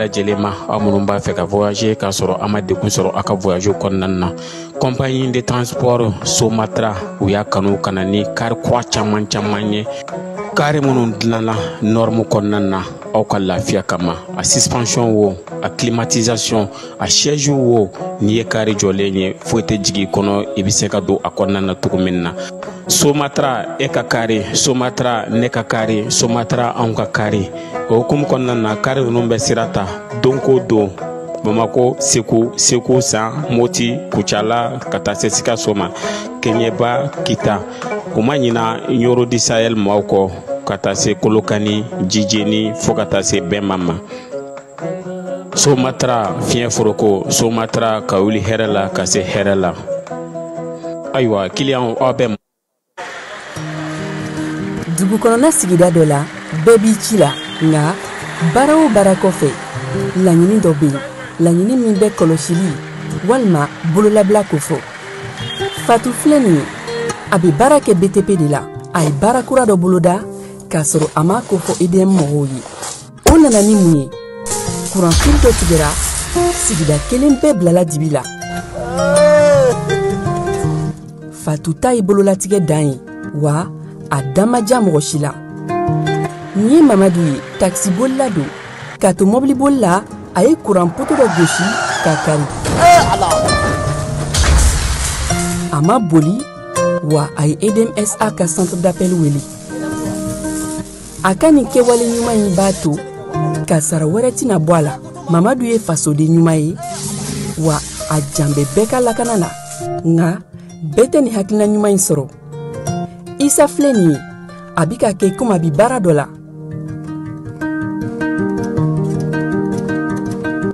lajɛlen ma, aw minnu b'a fɛ ka voyager k'a sɔrɔ a ma degun sɔrɔ aw ka voyage kɔnɔna na. Compagnie de transport Somatra, u y'a kanu ka na ni car kura caman caman ye, car minnu dilanna norme kɔnɔna na aw ka lafiya kama. A suspension wo, a climatisation, a siège wo, n'i ye car jɔlen ye foyi tɛ jigin i kɔnɔ, i bɛ se ka don a kɔnɔna na cogo min na. Somatra e ka car, Somatra ne ka car, Somatra anw ka car. O hukumu kɔnɔna na, car ninnu bɛ sira ta don ko don Bamako, Segu, Segu San, Moti, Kucala, ka taa se Sikaso ma, Keɲeba, Kita. U ma ɲina Ɲoro di Sahel maaw kɔ, ka taa se Kolokani, Jijeni, fo ka taa se Bɛnma ma. Somatra fiɲɛ foroko, Somatra ka wuli hɛrɛ la ka se hɛrɛ la. Ayiwa kiliyanw, aw bɛ Dugu kɔnɔna sigida dɔ la, bɛɛ b'i ci la, nka baara o baara kɔfɛ, laɲini dɔ bɛ yen, laɲini min bɛ kɔlɔsili walima bololabila kofɔ. Fatu filɛ nin ye, a bɛ baara kɛ BTP de la. A ye baara kura dɔ boloda k'a sɔrɔ a m'a kofɔ EDM mɔgɔw ye. O nana ni mun ye? Kuranfili dɔ tigɛra, sigida kelen bɛɛ bilala dibi la. Fatu ta ye bololatigɛ dan ye, wa a da ma diya mɔgɔ si la. Nin ye Mamadu ye, takisibolila don. K'a to mɔbiliboli la, a ye kuran poto dɔ gosi k'a kari. A ma boli, wa a ye EDMSA ka centre d'appel wele. A ka nin kɛwale ɲuman in b'a to kasara wɛrɛ tɛna bɔ a la. Mamadu ye fasoden ɲuman ye, wa a jan bɛ bɛɛ ka lakana na. Nka bɛɛ tɛ nin hakilina ɲuman in sɔrɔ. Isa filɛ nin ye, a bɛ ka kɛ komi a bɛ baara dɔ la,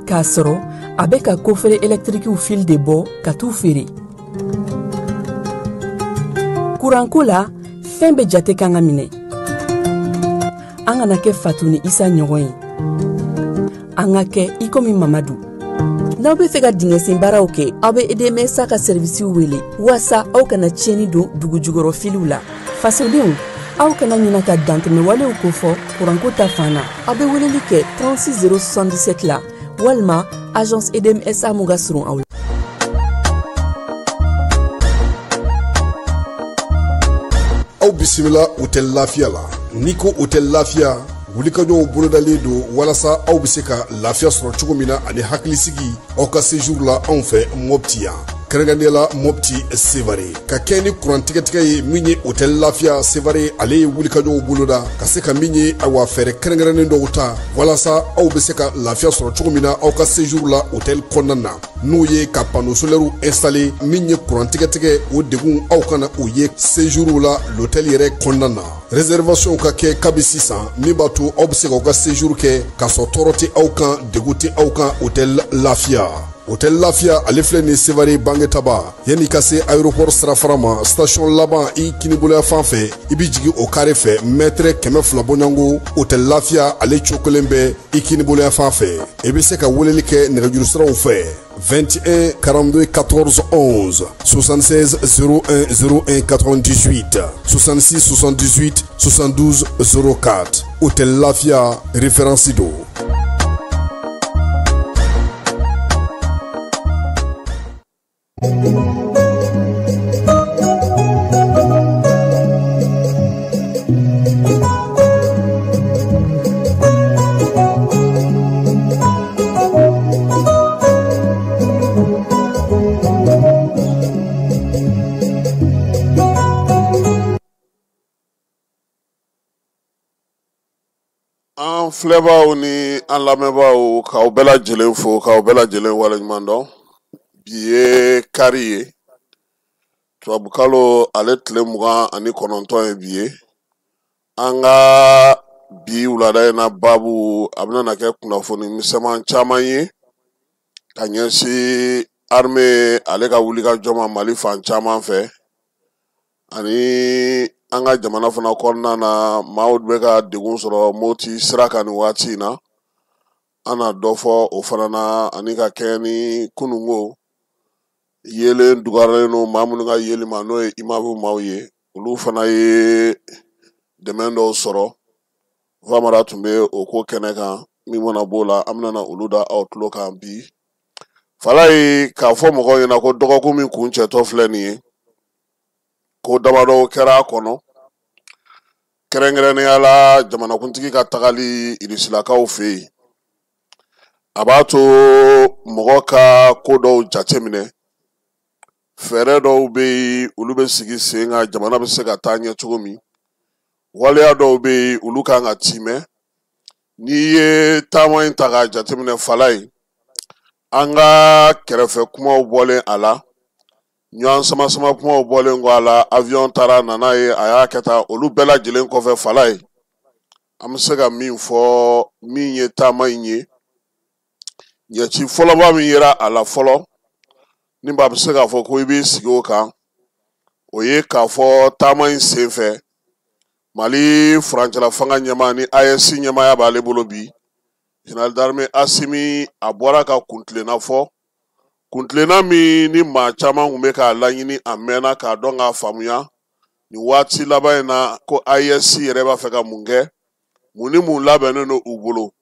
k'a sɔrɔ a bɛ ka kofere ɛlɛtirikiw fil de bɔ ka t'u feere. Kuranko la, fɛn bɛɛ jate kan ka minɛ. An kana kɛ Fatu ni Isa ɲɔgɔn ye, an ka kɛ i komi Mamadu. N'aw bɛ fɛ ka dingɛsen baaraw kɛ, aw bɛ EDMSA ka sɛrivisiw wele waasa aw kana tiɲɛni don dugu jukɔrɔ filiw la. Fasodenw, aw kana ɲina ka dantɛmɛwalew kofɔ kuranko ta fan na. Aw bɛ weleli kɛ 36 077 la walima agence EDMSA mun ka surun aw la. Aw bisimila Hôtel Lafiya la. N'i ko Hôtel Lafiya, wulikajɔw bolodalen don walasa aw bɛ se ka lafiya sɔrɔ cogo min na ani hakilisigi aw ka séjour la anw fɛ Mopti yan, kɛrɛnkɛrɛnnenya la Mopti Sevare. Ka kɛ ni kuran tigɛtigɛ ye min ye, Hôtel Lafiya Sevare ale ye wulikajɔw boloda ka se ka min ye, ayiwa, fɛɛrɛ kɛrɛnkɛrɛnnen dɔw ta walasa aw bɛ se ka lafiya sɔrɔ cogo min na aw ka séjour la hôtel kɔnɔna na, n'o ye ka panneau solaire installé. Min ye kuran tigɛtigɛ, o degun aw kana o ye séjour la l'hôtel yɛrɛ kɔnɔna na. Réservation ka kɛ kabi sisan, min b'a to aw bɛ se k'aw ka séjour kɛ k'a sɔrɔ tɔɔrɔ tɛ aw kan, degun tɛ aw kan. Hôtel Lafiya, Hôtel Lafiya ale filɛ nin Sevare Bangetaba, yanni ka se aéroport sirafara ma, station laban i kiniboloya fan fɛ, i bɛ jigin o carré fɛ, mètre 200 bɔɲɔgɔnko, Hôtel Lafiya ale cokolen bɛ i kiniboloya fan fɛ. I bɛ se ka weleli kɛ nɛgɛjuru siraw fɛ: 21 42 14 11, 76 01 01 98, 66 78 72 04. Hôtel Lafia, référence do. An filɛbaaw ni an lamɛnbaaw, k'aw bɛɛ lajɛlen fo, k'aw bɛɛ lajɛlen waleɲuman dɔn. Bi ye kari ye, tubabukalo ale tile 29 ye bi ye. An ka bi wulada in na baabu, a bɛna kɛ kunnafoni misɛnman caman ye ka ɲɛsin armée ale ka wulikajɔ ma Mali fan caman fɛ, ani an ka jamana fana kɔnɔna na, maaw bɛ ka degun sɔrɔ Moti sira kan nin waati in na. An na dɔ fɔ o fana na, ani ka kɛɲɛ ni kununko yelen dugaren don maa minnu ka yeli ma, n'o ye imamu maaw ye, olu fana ye dɛmɛ dɔw sɔrɔ. Famara tun bɛ o ko kɛnɛ kan. Min mana b'o la, an bɛna olu da aw tulo kan bi. Falaye, k'a fɔ mɔgɔw ɲɛna ko dɔgɔkun min kuncɛtɔ filɛ nin ye, ko damadɔw kɛra a kɔnɔ, kɛrɛnkɛrɛnnenya la jamanakuntigi ka tagali irisilakaw fɛ yen. A b'a to mɔgɔ ka ko dɔw jateminɛ, fɛɛrɛ dɔw bɛ yen, olu bɛ sigi sen kan, jamana bɛ se ka taa ɲɛ cogo min. Waleya dɔw bɛ yen, olu kan ka timɛ. N'i ye taama in ta k'a jateminɛ, Falaye, an ka kɛrɛfɛ kumaw bɔlen a la, ɲɔgɔn sama sama kumaw bɔlen kɔ a la, avion taara nana ye, a y'a kɛ tan, olu bɛɛ lajɛlen kɔfɛ, Falaye, an bɛ se ka min fɔ min ye taama in ye, ɲɛci fɔlɔba min yera a la fɔlɔ, ni ba bɛ se k'a fɔ ko i b'i sigi o kan, o ye k'a fɔ taama in senfɛ, Mali furancɛla fanga ɲɛmaa ni AES ɲɛmaaya b'ale bolo bi, général d'armée Asimi, a bɔra ka kuntilenna fɔ, kuntilenna min ni maa caman tun bɛ k'a laɲini a mɛnna k'a dɔn k'a faamuya nin waati laban in na ko AES yɛrɛ b'a fɛ ka mun kɛ, mun ni mun labɛnnen don u bolo,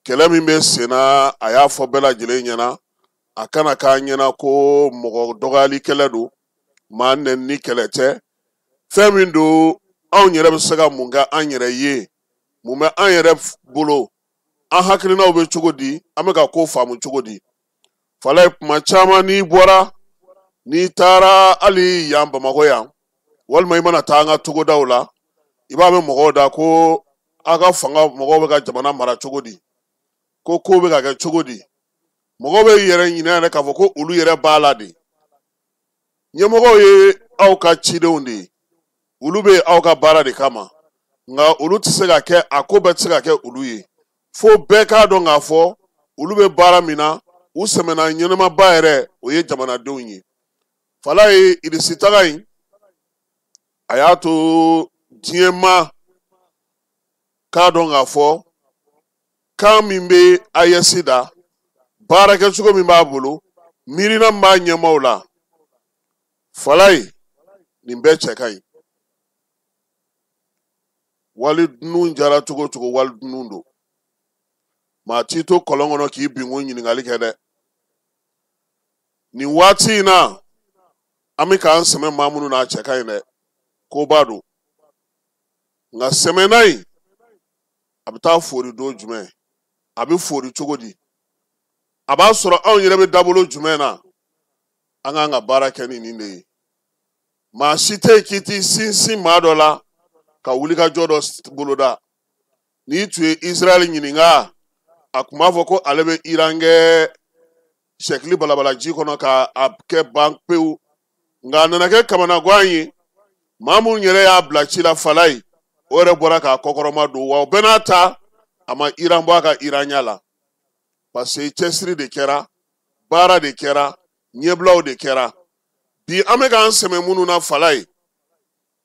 kɛlɛ min bɛ sen na. A y'a fɔ bɛɛ lajɛlen ɲɛna, a kana k'a ɲɛna ko mɔgɔ dɔgɔyali kɛlɛ don, maa nɛni kɛlɛ tɛ. Fɛn min don, anw yɛrɛ bɛ se ka mun kɛ an yɛrɛ ye, mun bɛ an yɛrɛ bolo, an hakilinaw bɛ cogo di, an bɛ ka ko faamu cogo di. Falaye, kuma caman n'i bɔra, n'i taara hali yan Bamakɔ yan, walima i mana taa an ka togodaw la, i b'a mɛn mɔgɔw da ko aw ka fanga mɔgɔw bɛ ka jamana mara cogo di, ko ko bɛ ka kɛ cogo di. Mɔgɔw bɛ yɛrɛ ɲinɛ yɛrɛ k'a fɔ ko olu yɛrɛ b'a la de. Ɲɛmɔgɔw ye aw ka cidenw de ye, olu bɛ aw ka baara de kama, nka olu tɛ se ka kɛ, a ko bɛɛ tɛ se ka kɛ olu ye. Fo bɛɛ k'a dɔn k'a fɔ olu bɛ baara min na, u sɛmɛna ɲɛnɛmaba yɛrɛ, o ye jamanadenw ye. Falaye, Irisi taga in, a y'a to diɲɛ ma k'a dɔn k'a fɔ kan min bɛ AES da, baarakɛcogo min b'a bolo, miirina min b'a ɲɛmaaw la. Falaye, nin bɛɛ cɛ ka ɲi. Wali dunun jara cogo cogo, wali dunun don. Maa t'i to kɔlɔn kɔnɔ k'i bin ko ɲininkali kɛ dɛ. Nin waati in na, an bɛ k'an sɛmɛ maa minnu na, a cɛ ka ɲi dɛ, koba don. Nka sɛmɛna in, a bɛ taa fori don jumɛn, a bɛ fori cogo di, a b'a sɔrɔ anw yɛrɛ bɛ dabolo jumɛn na, an k'an ka baara kɛ ni nin de ye. Maa si tɛ yen k'i t'i sinsin maa dɔ la ka wulikajɔ dɔ boloda. N'i tun ye Israël ɲininka, a tun b'a fɔ ko ale bɛ Iran kɛ sɛkili balabala ji kɔnɔ ka a kɛ ban pewu. Nka a nana kɛ kamanagan ye, maa minnu yɛrɛ y'a bila ci la, Falaye, o yɛrɛ bɔra k'a kɔkɔrɔma don. Wa o bɛɛ n'a ta, a ma Iran bɔ a ka Iranya la, parce que cɛsiri de kɛra, baara de kɛra, ɲɛbilaw de kɛra. Bi an bɛ k'an sɛmɛ minnu na, Falaye,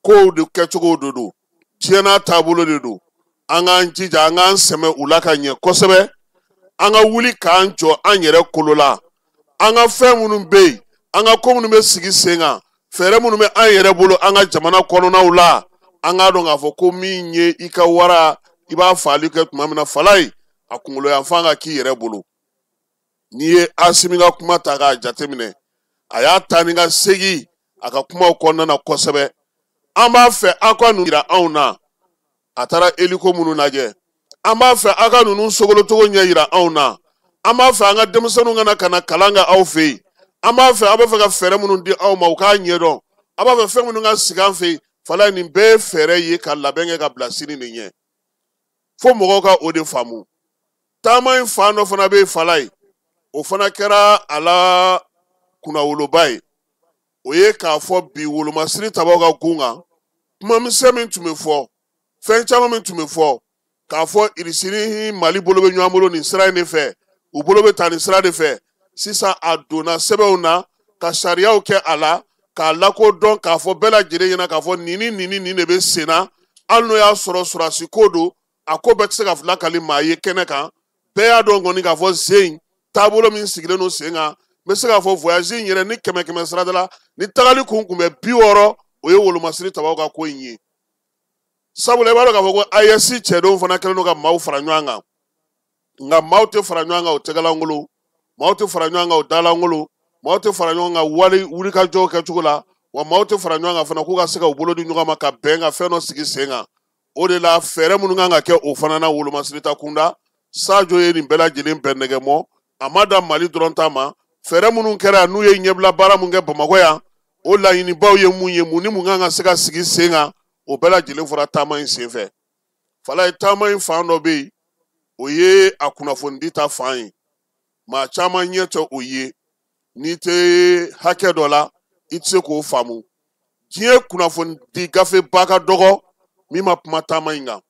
kow de kɛcogo de don, diɲɛ n'a taabolo de don. An k'an jija, an k'an sɛmɛ u la ka ɲɛ kosɛbɛ. An ka wuli k'an jɔ an yɛrɛ kolo la. An ka fɛn minnu bɛ yen, an ka ko minnu bɛ sigi sen kan, fɛɛrɛ minnu bɛ an yɛrɛ bolo an ka jamana kɔnɔnaw la, an k'a dɔn k'a fɔ ko min ye i ka wara, i b'a faali kɛ tuma min na, Falaye, a kunkolo yanfan ka k'i yɛrɛ bolo. N'i ye Asimi ka kuma ta k'a jateminɛ, a y'a ta ni ka segin a ka kumaw kɔnɔna na kosɛbɛ. An b'a fɛ aw ka ninnu yira anw na. A taara hélico minnu lajɛ, an b'a fɛ aw ka ninnu sogolotogo ɲɛ yira anw na. An b'a fɛ an ka denmisɛnninw kana ka na kalan kɛ aw fɛ yen. An b'a fɛ aw bɛ fɛ ka fɛɛrɛ minnu di aw ma, u k'a ɲɛdɔn. Aw b'a fɛ fɛn minnu ka sigi an fɛ yen. Falaye, nin bɛɛ ye fɛɛrɛ ye ka labɛn kɛ ka bila sini de ɲɛ. Fo mɔgɔw ka o de faamu. Taama in fan dɔ fana bɛ yen, Falaye, o fana kɛra a la kunnawoloba ye. O ye k'a fɔ bi wolomasiri tabaw ka gun kan, kumamisɛn min tun bɛ fɔ, fɛn caman min tun bɛ fɔ, k'a fɔ Irisi ni Mali bolo bɛ ɲɔgɔn bolo nin sira in de fɛ, u bolo bɛ taa nin sira de fɛ. Sisan a donna sɛbɛnw na ka sariyaw kɛ a la k'a lakodɔn, k'a fɔ bɛɛ lajɛlen ɲɛna k'a fɔ nin ni nin ni nin de bɛ sen na. Hali n'o y'a sɔrɔ sɔrɔdasi ko don, a ko bɛɛ tɛ se ka lakali maa ye kɛnɛ kan. Bɛɛ y'a dɔn kɔni k'a fɔ sen taabolo min sigilen don sen kan, n bɛ se k'a fɔ voyage in yɛrɛ ni kɛmɛ kɛmɛ sarada la, ni tagali kun kun bɛ 60, o ye wolomasiri tabaw ka ko in ye. Sabula i b'a dɔn k'a fɔ ko AES cɛdenw fana kɛlen don ka maaw fara ɲɔgɔn kan. Nka maaw tɛ fara ɲɔgɔn kan o tɛgɛlankolon, maaw tɛ fara ɲɔgɔn kan o dalankolon, maaw tɛ fara ɲɔgɔn kan wali wulikajɔw kɛcogo la, wa maaw tɛ fara ɲɔgɔn kan fana k'u ka se ka u bolo di ɲɔgɔn ma ka bɛn ka fɛn dɔ sigi sen kan. O de la fɛɛrɛ minnu kan ka kɛ o fana na wolomasirita kunda, Sajo ye nin bɛɛ lajɛlen bɛn nɛgɛmɔ. A ma dan Mali dɔrɔn ta ma, fɛɛrɛ minnu kɛra n'u ye ɲɛbila baara mun kɛ Bamakɔ yan, o laɲinibaw ye mun ye, mun ni mun kan ka se ka sigi sen kan, o bɛɛ lajɛlen fɔra taama in senfɛ. Falaye, taama in fan dɔ bɛ yen, o ye a kunnafonidi ta fan ye. Maa caman ɲɛ tɛ o ye. N'i tɛ hakɛ dɔ la, i tɛ se k'o faamu. Diɲɛ kunnafonidi gafeba ka dɔgɔ min ma kuma taama in kan.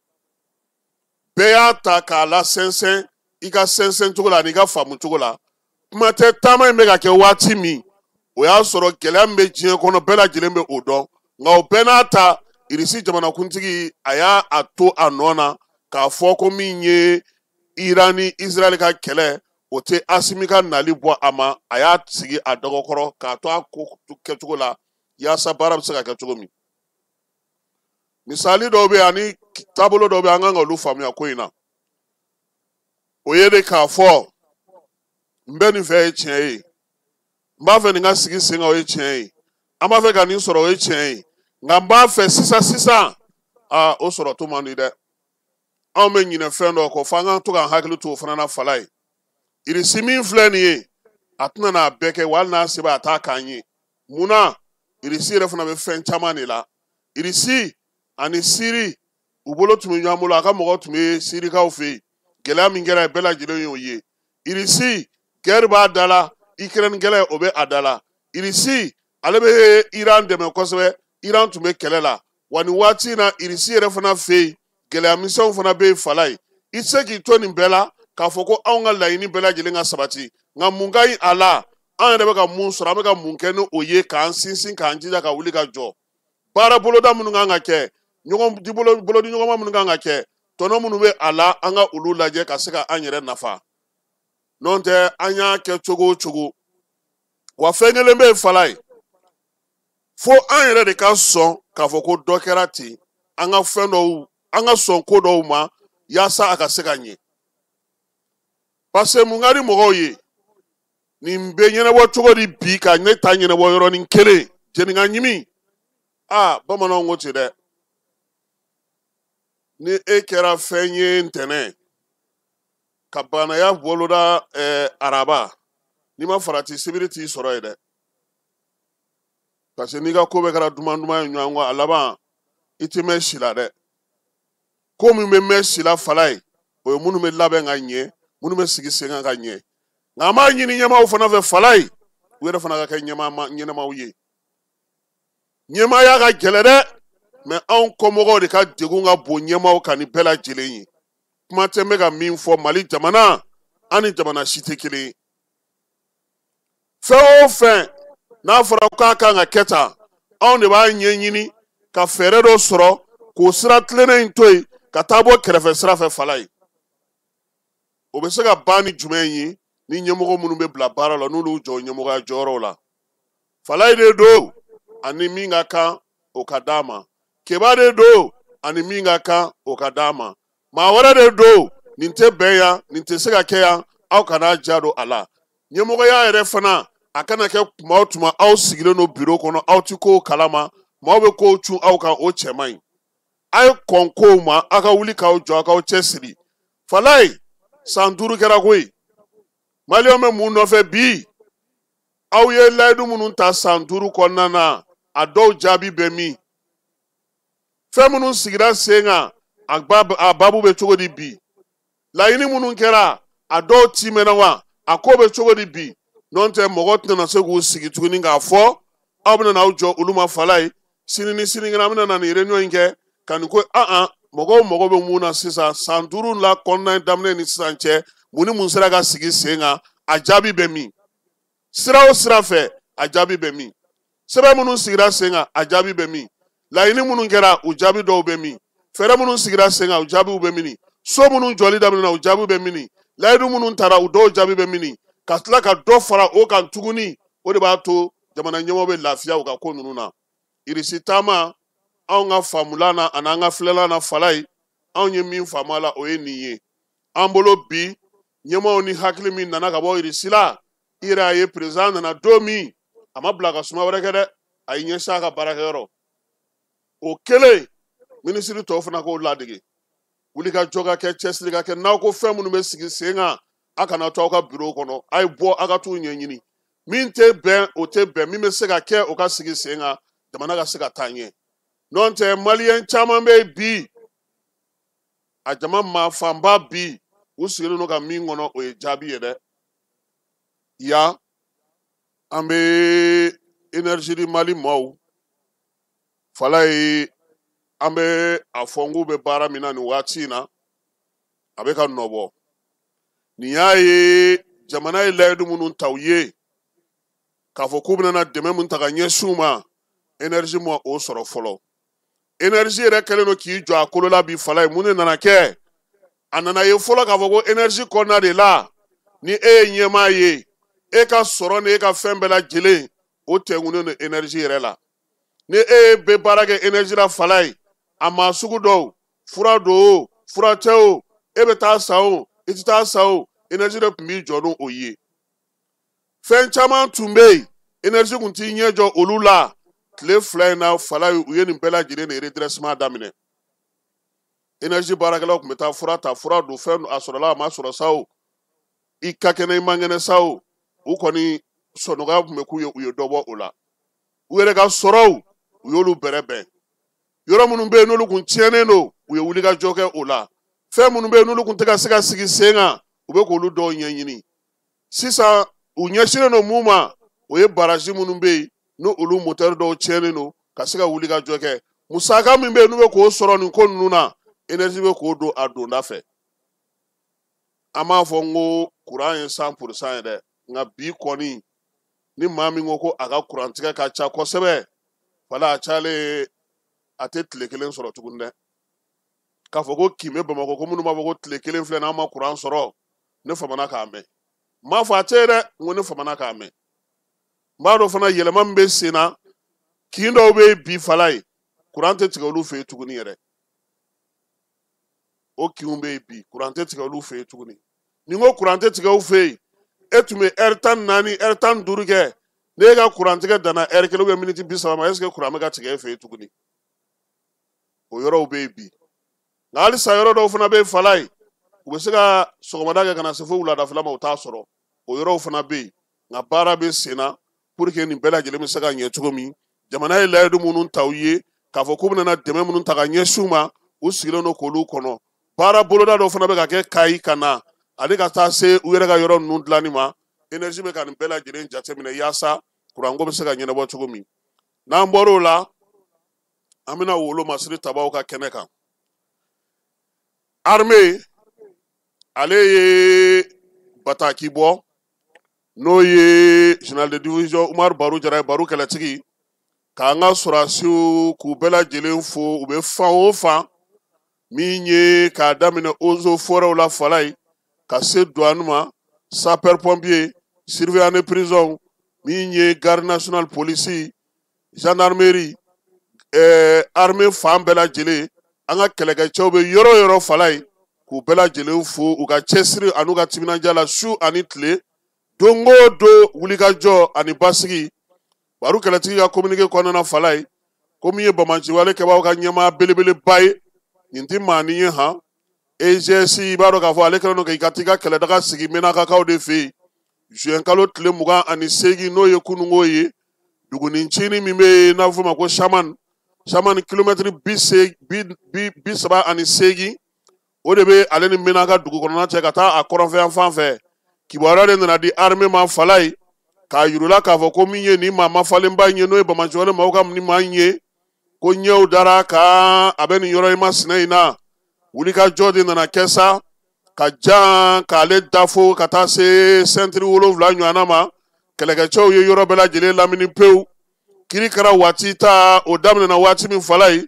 Bɛɛ y'a ta k'a la sɛnsɛn i ka sɛnsɛn cogo la ani i ka faamu cogo la. Kuma tɛ taama in bɛ ka kɛ waati min, o y'a sɔrɔ gɛlɛya min bɛ diɲɛ kɔnɔ, bɛɛ lajɛlen bɛ o dɔn. Nka o bɛɛ n'a ta, Irisi jamanakuntigi a y'a a to a nɔ na k'a fɔ ko min ye Iran ni Israɛl ka kɛlɛ, o tɛ Asimi ka nali bɔ a ma. A y'a sigi a dɔgɔkɔrɔ k'a to a ko kɛcogo la yaasa baara bɛ se ka kɛ cogo min. Misali dɔw bɛ yen ani taabolo dɔw bɛ yen, an kan ka olu faamuya ko in na. O ye de k'a fɔ n bɛ nin fɛ ye tiɲɛ ye, n b'a fɛ nin ka sigi sen kan, o ye tiɲɛ ye, an b'a fɛ ka nin sɔrɔ, o ye tiɲɛ ye, nka n b'a fɛ sisan sisan, aa o sɔrɔ to man di dɛ. Anw bɛ ɲinɛ fɛn dɔ kɔ, f'an ka to k'an hakili to o fana na. Falaye, Irisi min filɛ nin ye, a tɛna n'a bɛɛ kɛ, wa hali n'a se b'a a t'a k'an ye. Munna? Irisi yɛrɛ fana bɛ fɛn caman de la. Irisi ani Siri, u bolo tun bɛ ɲɔgɔn bolo, a ka mɔgɔw tun bɛ Sirikaw fɛ yen. Gɛlɛya min kɛra, bɛɛ lajɛlen y'o ye. Irisi guerre b'a da la, Ukraine kɛlɛ o bɛ a da la. Irisi ale bɛ Iran dɛmɛ kosɛbɛ, Iran tun bɛ kɛlɛ la. Wa nin waati in na, Irisi yɛrɛ fana fɛ yen, gɛlɛya misɛnw fana bɛ yen. Falaye, i tɛ se k'i to nin bɛɛ la k'a fɔ ko anw ka laɲini bɛɛ lajɛlen ka sabati. Nka mun ka ɲi a la? An yɛrɛ bɛ ka mun sɔrɔ, an bɛ ka mun kɛ ni o ye k'an sinsin, k'an jija ka wuli ka jɔ? Baara boloda minnu kan ka kɛ, ɲɔgɔn di bolo bolodi ɲɔgɔnma minnu kan ka kɛ, tɔnɔ minnu bɛ a la, an ka olu lajɛ ka se ka an yɛrɛ nafa. N'o tɛ, an y'a kɛ cogo o cogo, wa fɛn kelen bɛ yen, Falaye, fo an yɛrɛ de ka sɔn k'a fɔ ko dɔ kɛra ten. An ka fɛn dɔw, an ka sɔn ko dɔw ma yaasa a ka se ka ɲɛ. Parce que mun ka di mɔgɔw ye? Nin bɛ ɲɛnabɔ cogo di bi ka ne ta ɲɛnabɔ yɔrɔnin kelen? Jɛnɛka ɲimi, aa bamananw ko ten dɛ, ni e kɛra fɛn ye ntɛnɛn ka banaya boloda araba, n'i ma farati, sibiri t'i sɔrɔ yen dɛ. Parce que n'i ka ko bɛɛ kɛra duman duman ye ɲɔgɔn kɔ, a laban i tɛ mɛn si la dɛ. Ko min bɛ mɛn si la, Falaye, o ye minnu bɛ labɛn ka ɲɛ, minnu bɛ sigi sen kan ka ɲɛ. Nka an b'a ɲini ɲɛmaaw fana fɛ, Falaye, u yɛrɛ fana ka kɛ ɲɛnamaw ye. Ɲɛmaaya ka gɛlɛn dɛ, mɛ anw kɔmɔgɔw de ka degun ka bon ɲɛmaaw kan ni bɛɛ lajɛlen ye. Kuma tɛ n bɛ ka min fɔ, Mali jamana, an ni jamana si tɛ kelen ye. Fɛn o fɛn n'a fɔra k'a kan ka kɛ tan, anw de b'a ɲɛɲini ka fɛɛrɛ dɔ sɔrɔ k'o sira tilennen in to yen ka taa bɔ kɛrɛfɛ sira fɛ. Falaye, o bɛ se ka ban ni jumɛn ye? Ni ɲɛmɔgɔ minnu bɛ bila baara la, n'olu jɔ ɲɛmɔgɔya jɔyɔrɔw la, Falaye de don, ani min ka kan o ka d'a ma. Keba de don, ani min ka kan o ka d'a ma. Maa wɛrɛ de don, nin tɛ bɛn yan, nin tɛ se ka kɛ yan, aw kana ja don a la. Ɲɛmɔgɔya yɛrɛ fana, a kana kɛ tuma o tuma aw sigilen don biro kɔnɔ, aw ti kow kalama, maaw bɛ kow cun aw kan, o cɛ man ɲi. A ye kɔn kow ma, aw ka wuli k'aw jɔ, aw k'aw cɛsiri. Falaye, san 5 kɛra koyi. Maliyɛnw bɛ mun nɔfɛ bi? Aw ye layidu minnu ta san 5 kɔnɔna na, a dɔw jaabi bɛ min? Fɛn minnu sigira sen kan, a babu bɛ cogo di bi? Laɲini minnu kɛra, a dɔw timɛna wa? A ko bɛ cogo di bi? N'o tɛ, mɔgɔ tɛna se k'u sigi tuguni k'a fɔ aw bɛna n'aw jɔ olu ma. Falaye, sini ni sinikɛnɛ an bɛna na nin réunion in kɛ ka nin ko an mɔgɔw mago bɛ mun na sisan? San 5 la kɔnɔna daminɛ ni sisan cɛ, mun ni mun sera ka sigi sen kan? A jaabi bɛ min? Sira o sira fɛ, a jaabi bɛ min? Sɛbɛn minnu sigira sen kan, a jaabi bɛ min? Laɲini minnu kɛra, u jaabi dɔw bɛ min? Fɛɛrɛ minnu sigira sen kan, u jaabiw bɛ min? So minnu jɔli daminɛna, u jaabiw bɛ min? Layidu minnu tara, u dɔw jaabi bɛ min? Ka tila ka dɔ fara o kan tuguni, o de b'a to jamana ɲɛmɔgɔ bɛ lafiya u ka ko ninnu na. Irisi taama, anw ka faamula na ani an ka filɛla na, Falaye, anw ye min faamu a la, o ye nin ye an bolo bi. Ɲɛmaaw ni hakili min nana ka bɔ Irisi la, i yɛrɛ y'a ye président nana don min, a ma bila ka suma wɛrɛ kɛ dɛ, a y'i ɲɛsin a ka baarakɛyɔrɔ. O kɛlen, minisiri tɔw fana k'o ladege. Wulikajɔ ka kɛ, cɛsiri ka kɛ, n'aw ko fɛn minnu bɛ sigi sen kan, a kana to aw ka biro kɔnɔ, a ye bɔ a ka t'u ɲɛɲini. Min tɛ bɛn, o tɛ bɛn, min bɛ se ka kɛ, o ka sigi sen kan, jamana ka se ka taa ɲɛ. N'o tɛ, maliyɛn caman bɛ yen bi, a jama maa fanba bi, u sigilen don ka min kɔnɔ, o ye jaabi ye dɛ. Yan, an bɛ énergie di Mali maaw, Falaye, an bɛ a fɔ n k'u bɛ baara min na nin waati in na, a bɛ ka nɔ bɔ. Nin y'a ye jamana ye layidu minnu ta u ye, k'a fɔ k'u bɛna dɛmɛ min ta ka ɲɛsin u ma, énergie ma o sɔrɔ fɔlɔ. Énergie yɛrɛ kɛlen don k'i jɔ a kolo la bi, Falaye. Mun de nana kɛ? A nana ye fɔlɔ k'a fɔ ko énergie kɔnɔna de la, ni e ye ɲɛmaa ye, e ka sɔrɔ ni e ka fɛn bɛɛ lajɛlen, o tɛnkunnen don énergie yɛrɛ la. Ni e bɛ baara kɛ énergie la, Falaye, a maa sugu dɔw, fura don o, fura tɛ o, e bɛ taa san o, i tɛ taa san o, énergie de tun b'i jɔ n'o ye. Fɛn caman tun bɛ yen, énergie tun t'i ɲɛ jɔ olu la. Tile 2 in na, Falaye, u ye nin bɛɛ lajɛlen de redressement daminɛ. Énergie baarakɛlaw tun bɛ taa fura ta, fura don, fɛn a sɔrɔla, a ma sɔrɔ sa o, i ka kɛnɛ, i man kɛnɛ sa o, u kɔni sɔnɔgɔya tun bɛ k'u ye, u ye dɔ bɔ o la. U yɛrɛ ka sɔrɔw, u y'olu bɛrɛbɛn. Yɔrɔ minnu bɛ yen n'olu kun tiɲɛnen don, u ye wulikajɔ kɛ o la. Fɛn minnu bɛ yen n'olu kun tɛ ka se ka sigi sen kan, u bɛ k'olu dɔw ɲɛɲini. Sisan u ɲɛsinnen don mun ma, o ye baraji minnu bɛ yen n'o olu moteur dɔw tiɲɛnen don, ka se ka wulikajɔ kɛ. Musaka min bɛ yen n'u bɛ k'o sɔrɔ nin ko ninnu na, énergie bɛ k'o don a donda fɛ. An b'a fɔ n ko courant ye 100% ye dɛ, nka bi kɔni ni maa min ko ko a ka kurantigɛ ka ca kosɛbɛ, wala a cayalen a tɛ tile kelen sɔrɔ tuguni dɛ. K'a fɔ ko kin bɛ Bamakɔ ko minnu b'a fɔ ko tile kelen filɛ n'an ma kuran sɔrɔ, ne famana k'a mɛn. N m'a fɔ a tɛ ye dɛ, n ko ne famana k'a mɛn. N b'a dɔn fana yɛlɛma min bɛ sen na, kin dɔw bɛ yen bi, Falaye, kuran tɛ tigɛ olu fɛ yen tuguni yɛrɛ. O kinw bɛ yen bi, kuran tɛ tigɛ olu fɛ yen tuguni. Ni n ko kuran tɛ tigɛ u fɛ yen, e tun bɛ ɛri 14, ɛri 15 kɛ, n'e ka kurantigɛ danna ɛri kelen ou bien miniti 30 ma, est ce que kuran bɛ ka tigɛ e fɛ yen tuguni? O yɔrɔw bɛ yen bi. Nka halisa yɔrɔ dɔw fana bɛ yen, Falaye, u bɛ se ka sɔgɔmada kɛ ka na se fo wuladafɛla ma, u t'a sɔrɔ. O yɔrɔw fana bɛ yen. Nka baara bɛ sen na pour que nin bɛɛ lajɛlen bɛ se ka ɲɛ cogo min. Jamana ye layidu minnu ta u ye, k'a fɔ k'u bɛna dɛmɛ minnu ta ka ɲɛsin u ma, u sigilen don k'olu kɔnɔ. Baara boloda dɔw fana bɛ ka kɛ Kayi ka na, ani ka taa se u yɛrɛ ka yɔrɔ ninnu dilanni ma. Énergie bɛ ka nin bɛɛ lajɛlen jateminɛ yaasa kuranko bɛ se ka ɲɛnabɔ cogo min. N'an bɔr'o la, an bɛna wolo masiri tabaw ka kɛnɛ kan. Armée, ale ye bataki bɔ, n'o ye général de division Umaru Baru Jara ye, Baru kɛlɛtigi, k'an ka sɔrɔdasiw k'u bɛɛ lajɛlen fo, u bɛ fan o fan, min ye k'a daminɛ ozo forɛw la, Falaye, ka se douane ma, sapeur pompier, surveillant de prison, min ye garde nationale, police, gendarmerie, armée fan bɛɛ lajɛlen, an ka kɛlɛkɛcɛw bɛ yɔrɔ o yɔrɔ, Falaye, k'u bɛɛ lajɛlen fo u ka cɛsiri an'u ka timinandiya la su ani tile, don o don wulikajɔ ani basigi. Baru kɛlɛtigi ka communiqué kɔnɔna, Falaye, ko min ye bamaciwale kɛbaaw ka ɲɛmaa belebeleba ye, nin tɛ maa ni ye han. EGS, i b'a dɔn k'a fɔ ale kɛlen don k'i ka t'i ka kɛlɛdaga sigi Menakakaw de fɛ yen. Juin kalo tile 28, n'o ye kununko ye, dugunin min bɛ yen n'a bɛ f'o ma ko Saman, Saman kilomɛtiri 38, o de bɛ ale ni Menaka dugu kɔnɔna cɛ ka taa a kɔrɔnfɛ yan fan fɛ. Kibaruya de nana di armée ma, Falaye, k'a yir'u la k'a fɔ ko min ye nin maa mafalenba in ye, n'o ye bamaciwale maaw ka nin maa in ye, ko ɲɛw dara kan, a bɛ nin yɔrɔ in masina in na. Wulikajɔ de nana kɛ sa ka jan k'ale dafo ka taa se sɛntiri 7 ɲɔgɔnna ma. Kɛlɛkɛcɛw ye yɔrɔ bɛɛ lajɛlen lamini pewu. Kiri kɛra waati ta, o daminɛna waati min, Falaye,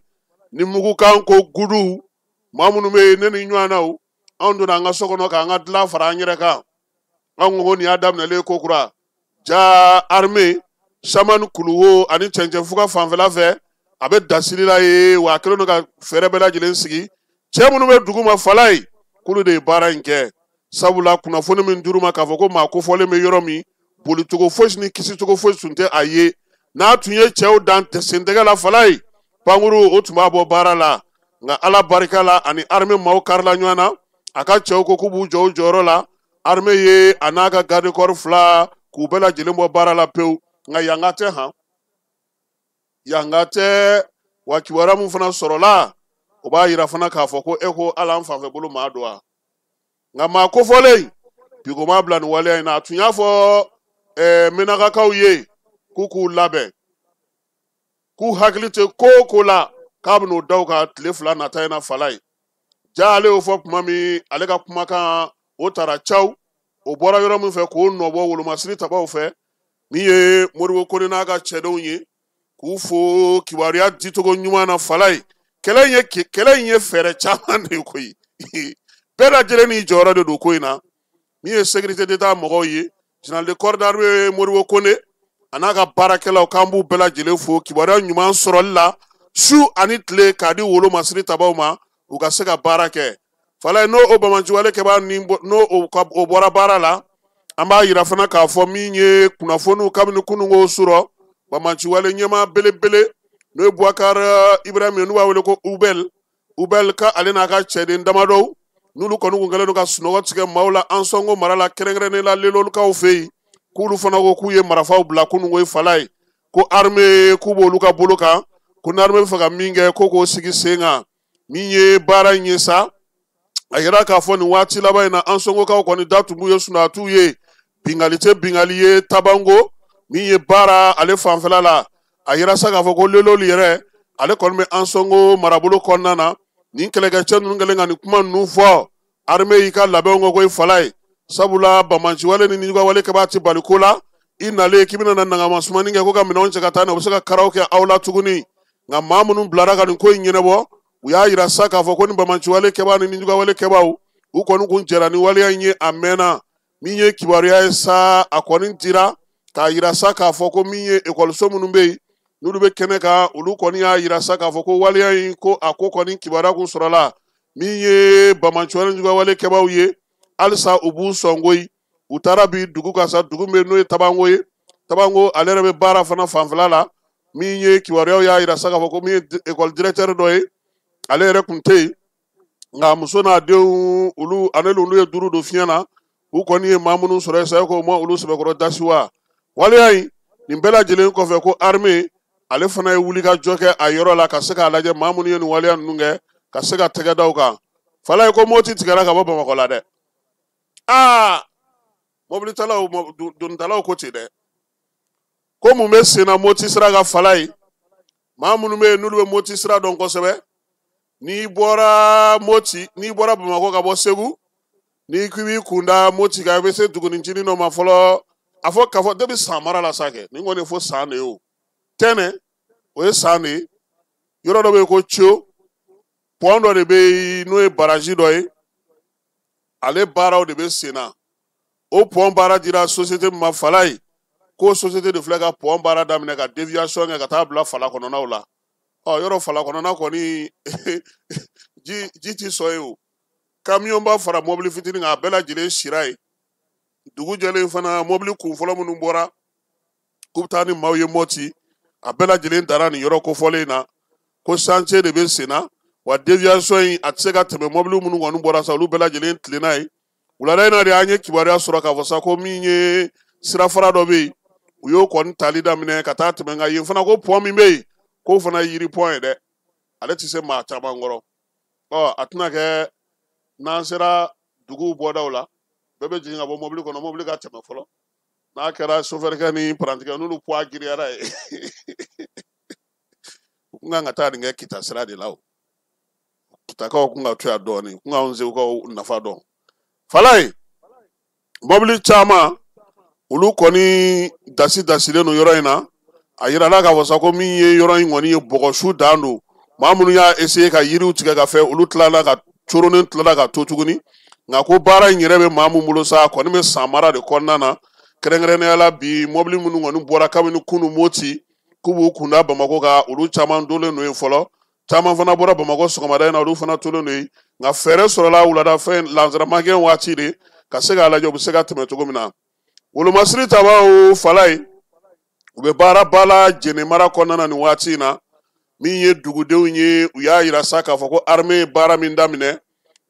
ni mugukan ko gudu, maa minnu bɛ yen, ne ni ɲɔgɔnnaw, anw donna an ka so kɔnɔ k'an ka dilan fara an yɛrɛ kan. Anw ko nin y'a daminɛlen ko kura. Ja armée Samani kuluwo ani cɛncɛnfuga fanfɛla fɛ, a bɛ dasiri la ye, wa a kɛlen don ka fɛɛrɛ bɛɛ lajɛlen sigi. Cɛ minnu bɛ dugu ma, Falaye, k'olu de ye baara in kɛ. Sabula kunnafoni min dir'u ma k'a fɔ ko maa kofɔlen bɛ yɔrɔ min, bolicogo fosi ni kisicogo fosi tun tɛ a ye. N'a tun ye cɛw dan sentɛgɛ la Falaye, pankuru o tun b'a bɔ baara la. Nka Ala barika la ani armée maaw karila ɲɔgɔn na, a ka cɛw ko k'u b'u jɔ u jɔyɔrɔ la. Armée ye a n'a ka garde corps 2 k'u bɛɛ lajɛlen bɔ baara la pewu. Nka yanga tɛ han, yanga tɛ. Wa kibaruya min fana sɔrɔla, o b'a yira fana k'a fɔ ko e ko ala an fanfɛ bolo maa don wa. Nka maa kofɔlen bi ko m'a bila nin waleya in na. A tun y'a fɔ Menakakaw ye k'u k'u labɛn, k'u hakili tɛ ko o ko la k'a bɛn'o da u kan tile 2 nata in na Falaye. Ja ale y'o fɔ tuma min, ale ka kumakan o taara caw, o bɔra yɔrɔ min fɛ k'o nɔbɔ wolomasiri tabaw fɛ, min ye Modibo Kone n'a ka cɛdenw ye, k'u fo kibaruya dicogo ɲuman na Falaye. Kɛlɛ in ye fɛɛrɛ caman de ye koyi, bɛɛ lajɛlen n'i jɔyɔrɔ de don ko in na. Min ye sécurité d'État mɔgɔw ye, général de corps d'armée Modibo Kone a n'a ka baarakɛlaw, k'an b'u bɛɛ lajɛlen fo kibaruya ɲuman sɔrɔli la su ani tile k'a di wolomasiri tabaw ma, u ka se ka baara kɛ. Falaye, n'o o banbaanciwale kɛbaa ni n'o o bɔra baara la, an b'a yira fana k'a fɔ min ye kunnafoniw kabini kununko surɔ, banbaanciwale ɲɛmaa belebele n'o ye Boubacar Ibrahim ye, n'u b'a wele ko Ubel, Ubel ka ale n'a ka cɛden damadɔw n'olu kɔni kun kɛlen don ka sunɔgɔ tigɛ maaw la Ansɔngo mara la, kɛrɛnkɛrɛnnen la Lelolukaw fɛ yen, k'olu fana ko k'u ye marifaw bila kununko Falaye, ko armée k'u b'olu ka bolo kan, ko ni armée bɛ fɛ ka min kɛ ko k'o sigi sen kan. Min ye baara in ye sa, a yira k'a fɔ nin waati laban in na Ansɔngokaw kɔni da tun b'u ye sunɔgɔtiw ye, bingali tɛ bingali ye Tabango min ye baara ale fanfɛla la. A yira sa k'a fɔ ko Lelolu yɛrɛ ale kɔni bɛ Ansɔngo marabolo kɔnɔna na. Nin kɛlɛkɛcɛ ninnu kɛlen ka nin kuma ninnu fɔ, armée y'i ka labɛnw kɛ koyi Falaye. Sabula banbaanciwale ni nijuguyawale kɛbaa tɛ bali ko la, i nalen k'i bɛna na nagama sumani kɛ ko ka minɛnw cɛ ka taa n'a ye, u bɛ se ka karaw kɛ aw la tuguni. Nka maa minnu bilara ka nin ko in ɲɛnabɔ, u y'a yira sa k'a fɔ ko ni banbaanciwale kɛbaa ni nijuguyawale kɛbaaw u kɔni kun jɛra ni waleya in ye a mɛnna. Min ye kibaruya ye sa, a kɔni dira k'a yira sa k'a fɔ ko min ye ekɔliso minnu bɛ yen n'olu bɛ kɛnɛ kan, olu kɔni y'a yira sa k'a fɔ ko waleya in ko a ko kɔni kibaruya kun sɔrɔla. Min ye banbaanciwale ni juguyawale kɛbaaw ye, halisa u b'u sɔn koyi. U taara bi dugu kan sa, dugu min bɛ yen n'o ye Tabango ye, Tabango ale yɛrɛ bɛ baara fana fanfɛla la. Min ye kibaruyaw y'a yira sa k'a fɔ ko min ye école directeur dɔ ye, ale yɛrɛ kun tɛ yen, nka muso n'a denw olu ale n'olu ye duuru don fiɲɛ na. U kɔni ye maa minnu sɔrɔ yen sa, ko ma olu sɛbɛkɔrɔ dasiwa. Waleya in nin bɛɛ lajɛlen kɔfɛ, ko armée ale fana ye wulikajɔ kɛ a yɔrɔ la ka se k'a lajɛ maa minnu ye nin waleya ninnu kɛ, ka se ka tɛgɛ da u kan. Falaye ko Moti tigɛra ka bɔ Bamakɔ la dɛ. Aa, mobilitalaw, donitalaw ko ten dɛ, ko mun bɛ sen na Moti sira ka Falaye. Maa minnu bɛ yen n'olu bɛ Moti sira dɔn kosɛbɛ, n'i bɔra Moti, n'i bɔra Bamakɔ ka bɔ Segu, n'i k'i b'i kun da Moti kan, i bɛ se dugunicinin dɔ ma fɔlɔ. A fɔ k'a fɔ depuis San mara la sa kɛ, nin kɔni ye fo San de ye o. Tɛnɛ, o ye San de ye. Yɔrɔ dɔ bɛ yen ko Cio, pont dɔ de bɛ yen n'o ye barrage dɔ ye, ale baaraw de bɛ sen na. O pont baara dira société min ma Falaye, k'o société de filɛ ka pont baara daminɛ ka déviation kɛ ka taa bila fala kɔnɔnaw la. Ɔ, yɔrɔ fala kɔnɔna kɔni ji ti sɔn yen o. Camion ba fara mobili fitinin kan, a bɛɛ lajɛlen sira yen. Dugu jɛlen fana, mobili kun fɔlɔ minnu bɔra k'u bɛ taa ni maaw ye Moti, a bɛɛ lajɛlen dara nin yɔrɔ kofɔlen in na, ko chantier de bɛ sen na, wa déviation in a tɛ se ka tɛmɛ mobili minnu kɔni bɔra sa, olu bɛɛ lajɛlen tilenna yen. Wulada in na de an ye kibaruya sɔrɔ k'a fɔ sa ko min ye sirafara dɔ bɛ yen, u y'o kɔni tali daminɛ ka taa tɛmɛ. Nka yen fana ko pont min bɛ yen, k'o fana ye yiri pont ye dɛ, ale tɛ se maa caman kɔrɔ. Ɔ, a tɛna kɛ n'an sera duguw bɔdaw la, bɛɛ bɛ jigin ka bɔ mobili kɔnɔ, mobili ka tɛmɛ fɔlɔ. N'a kɛra sofɛrikɛ ni parantikɛ n'olu poids girinyara ye, u kun kan ka taa nin kɛ Kita sira de la o. Kitakaw kun ka to yan dɔɔnin, u kun k'anw Segukaw nafa dɔn. Falaye, mobili caman olu kɔni dasi dasilen don yɔrɔ in na. A yirala k'a fɔ sa ko min ye yɔrɔ in kɔni ye bɔgɔsu dan don. Maa minnu y'a essayer ka yiriw tigɛ ka fɛn, olu tilala ka coronen tilala ka to tuguni. Nka ko baara in yɛrɛ bɛ maa min bolo sa, a kɔni bɛ San mara de kɔnɔna na. Kɛrɛnkɛrɛnnenya la bi, mobili minnu kɔni bɔra kabini kunun Moti k'u b'u kunda Bamakɔ kan, olu caman dolen don yen fɔlɔ. Caman fana bɔra Bamakɔ sɔgɔmada in na, olu fana tolen don yen. Nka fɛɛrɛ sɔrɔla wulada fɛ lansaramakɛ waati de ka se k'a lajɛ u bɛ se ka tɛmɛ cogo min na. Wolomasiri tabaw Falaye, u bɛ baaraba la Jene mara kɔnɔna na nin waati in na. Min ye dugudenw ye, u y'a yira sa k'a fɔ ko armée ye baara min daminɛ,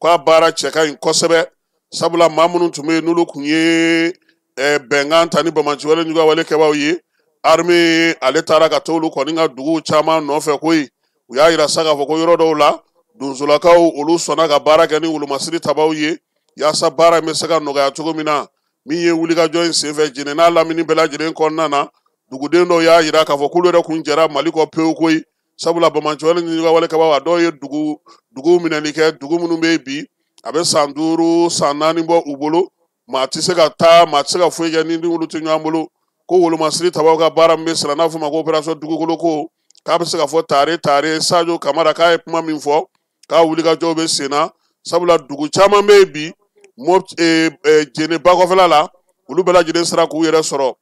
k'a baara cɛ ka ɲi kosɛbɛ, sabula maa minnu tun bɛ yen n'olu tun ye bɛnkan ta ni banbaanciwale juguyawale kɛbaaw ye, armée ale taara ka t'olu kɔni ka duguw caman nɔfɛ koyi. U y'a yira sa k'a fɔ ko yɔrɔ dɔw la donsolakaw olu sɔnna ka baara kɛ ni wolomasiri tabaw ye yaasa baara in bɛ se ka nɔgɔya cogo min na. Min ye wulikajɔ in senfɛ Jene n'a lamini bɛɛ lajɛlen kɔnɔna na, duguden dɔw y'a yira k'a fɔ k'olu yɛrɛ kun jɛra Mali kɔ pewu koyi, sabula banbaanciwale ni juguyawale kɛbaaw a dɔw ye dugu minɛli kɛ, dugu minnu bɛ yen bi a bɛ san 5 san 4 bɔ u bolo, maa tɛ se ka taa, maa tɛ se ka foyi kɛ ni olu tɛ ɲɔgɔn bolo. Ko wolomasiri tabaw ka baara min bɛ sira n'a fɔ ma ko opération dugukolo ko, k'a bɛ se ka fɔ tare tare Sadio Kamara k'a ye kuma min fɔ k'a wulikajɔw bɛ sen na, sabula dugu caman bɛ yen bi Jene bakɔfɛla la, olu bɛɛ lajɛlen sera k'u yɛrɛ sɔrɔ.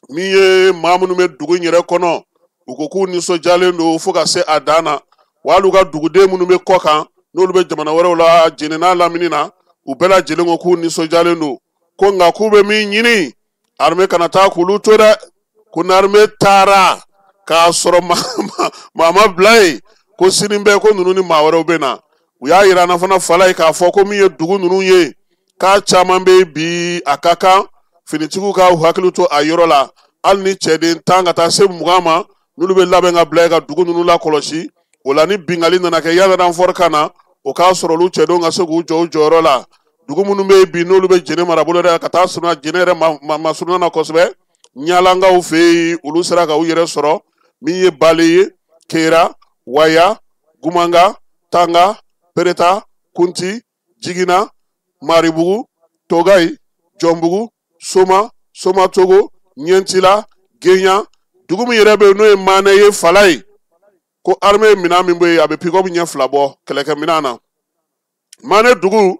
Min ye maa minnu bɛ dugu in yɛrɛ kɔnɔ, u ko k'u nisɔndiyalen don fo ka se a dan na, wa hali u ka duguden minnu bɛ kɔ kan n'olu bɛ jamana wɛrɛw la Jene n'a lamini na, u bɛɛ lajɛlen ko k'u nisɔndiyalen don. Ko nka k'u bɛ min ɲini, armée kana taa k'olu to dɛ, ko n'armée taara k'a sɔrɔ maa ma bila yen, ko sini bɛɛ ko ninnu ni maa wɛrɛw bɛ na. U y'a yira an na fana Falaye k'a fɔ ko min ye dugu ninnu ye, k'a caman bɛ bi a ka kan finitigiw ka u hakili to a yɔrɔ la, hali ni cɛden 10 ka taa se 20 ma, n'olu bɛ labɛn ka bila yen ka dugu ninnu lakɔlɔsi. O la ni binkanni nana kɛ yala renfort ka na, o k'a sɔrɔ olu cɛdenw ka se k'u jɔ u jɔyɔrɔ la. Dugu minnu bɛ yen bi n'olu bɛ Jene marabolo yɛrɛ ka taa surunya Jene yɛrɛ masurunya na kosɛbɛ, Ɲalankaw fɛ yen olu sera ka u yɛrɛ sɔrɔ. Min ye Bale ye, Kera, Waya, Gumanga, Tanga, Pereta, Kunti, Jigina, Maribugu, Togayi, Jɔnbugu, Soma, Soma Togo, Ɲɛntila, Genya. Dugu min yɛrɛ bɛ yen n'o ye Manɛ ye Falaye, ko armée ye minɛn min bɔ yen, a bɛ pick-up ɲɛ 2 bɔ kɛlɛkɛminɛn na. Manɛ dugu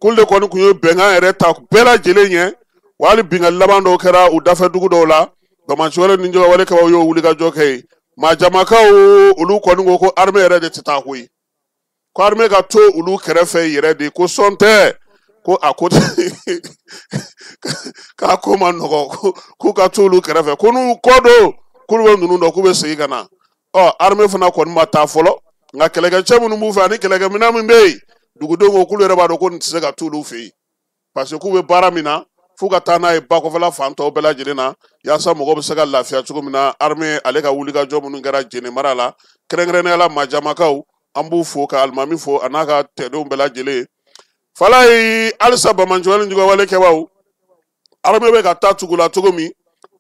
k'olu de kɔni tun ye bɛnkan yɛrɛ ta bɛɛ lajɛlen ɲɛ, wa hali binkanni laban dɔw kɛra u dafɛ dugu dɔw la, banbaanciwale ni juguyawale kɛbaaw y'o wulikajɔ kɛ yen. Maajamakaw olu kɔni ko ko armée yɛrɛ de tɛ taa koyi, ko armée ka to olu kɛrɛfɛ yɛrɛ de, ko sɔn tɛ, ko a ko k'a ko ma nɔgɔ, k'u ka to olu kɛrɛfɛ, ko n'u kɔ don k'olu bɛ ninnu dɔn k'u bɛ segin ka na. Armée fana kɔni ma taa fɔlɔ, nka kɛlɛkɛcɛ minnu b'u fɛ ani kɛlɛkɛminɛn min bɛ yen, dugudenw ko k'olu yɛrɛ b'a dɔn ko nin tɛ se ka to olu fɛ yen, parce que k'u bɛ baara min na f'u ka taa n'a ye bakɔfɛla fan tɔw bɛɛ lajɛlen na, yaasa mɔgɔw bɛ se ka lafiya cogo min na. Armée ale ka wulikajɔ minnu kɛra Jene mara la, kɛrɛnkɛrɛnnenya la Majamakaw, an b'u fo ka alimami fo a n'a ka tɛdenw bɛɛ lajɛlen. Falaye halisa banbaanciwale ni juguyawale kɛbaaw, armée bɛ ka taa tugu la cogo min,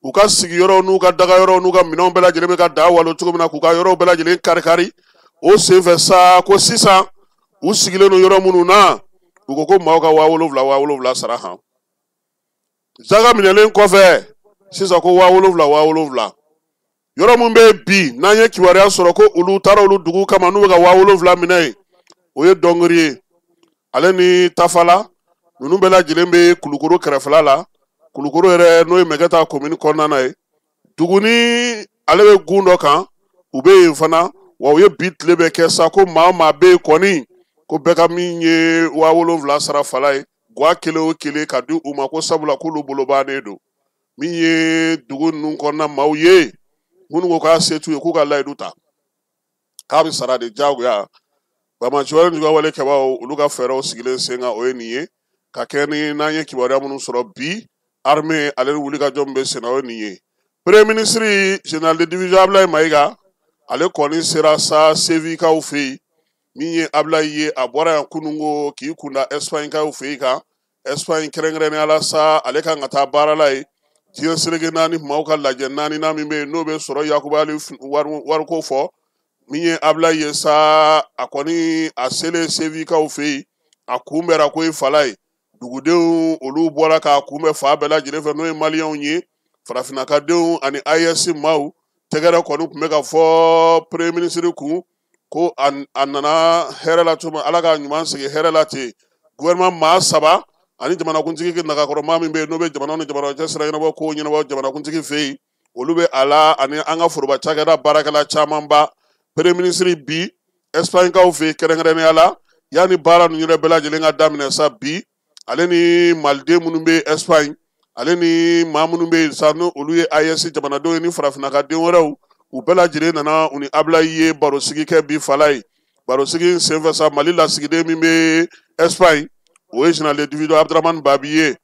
u ka sigiyɔrɔw n'u ka dagayɔrɔw n'u ka minɛnw bɛɛ lajɛlen bɛ ka da walo cogo min na, k'u ka yɔrɔw bɛɛ lajɛlen kari-kari. O senfɛ sa ko sisan u sigilen don yɔrɔ minnu na, u ko ko maaw ka 7000 7000 sara han. Zaga minɛlen kɔfɛ sisan ko 7000 7000. Yɔrɔ min bɛ bi n'an ye kibaruya sɔrɔ ko olu taara olu dugu kama n'u bɛ ka 7000 minɛ yen, o ye Dɔngiri ye, ale ni Tafala ninnu bɛɛ lajɛlen bɛ Kulukoro kɛrɛfɛla la. Kulukoro yɛrɛ n'o ye Mɛgɛta komini kɔnɔna na ye. Duguni ale bɛ gun dɔ kan, u bɛ yen fana, wa u ye bi tile bɛɛ kɛ sa ko maa o maa bɛ yen kɔni, ko bɛɛ ka min ye 7000 sara Falaye, guwa kelen o kelen ka di u ma, ko sabula k'olu bolo bannen don. Min ye dugu ninnu kɔnɔna maaw ye, minnu ko k'a se t'u ye, k'u ka layidu ta k'a bɛ sara de diyagoya. Banbaanciwale ni juguyawale kɛbaaw olu ka fɛɛrɛw sigilen sen kan, o ye nin ye, ka kɛ ni n'an ye kibaruya minnu sɔrɔ bi, armée ale ni wulikajɔ min bɛ sen na, o ye nin ye. Premier ministre général de division Ablaye Mayiga, ale kɔni sera sa Sevikaw fɛ yen. Min ye Ablaye ye, a bɔra yan kununko k'i kunda Espagne-kaw fɛ yen kan. Espagne kɛrɛnkɛrɛnnenya la sa, ale kan ka taa baara la yen. Diɲɛ seleke naani maaw ka lajɛ naaninan min bɛ yen n'o bɛ sɔrɔ yakubali wariko fɔ. Min ye Ablaye ye sa, a kɔni a selen Sevikaw fɛ yen, a kunbɛra ko ye Falaye. Dugudenw olu bɔra k'a kunbɛn fan bɛɛ lajɛlen fɛ, n'o ye maliyɛnw ye, farafinnakadenw ani AES maaw. Tɛgɛrɛ kɔni tun bɛ ka fɔ premier ministre kun ko a nana hɛrɛ la cogo min, Ala k'a ɲuman segin hɛrɛ la ten. Gouvernement maa 3 ani jamanakuntigi nagakɔrɔmaa min bɛ yen n'o bɛ jamana ni jamana cɛ sira ɲɛnabɔ kow ɲɛnabɔ jamanakuntigi fɛ yen, olu bɛ a la, ani an ka foroba cakɛda baarakɛla camanba. Premier ministre bi Espagne-kaw fɛ yen kɛrɛnkɛrɛnnenya la, yanni baara ninnu yɛrɛ bɛɛ lajɛlen ka daminɛ sa bi, Ale ni maliden minnu bɛ Espagne, ale ni maa minnu bɛ yen sa n'o olu ye AES jamanadenw ye ni farafinna ka den wɛrɛw, u bɛɛ lajɛlen nana u ni Ablaye ye barosigi kɛ bi Falaye. Barosigi in senfɛ sa, Mali lasigiden min bɛ Espagne, o ye général de division Abdramane Babi ye.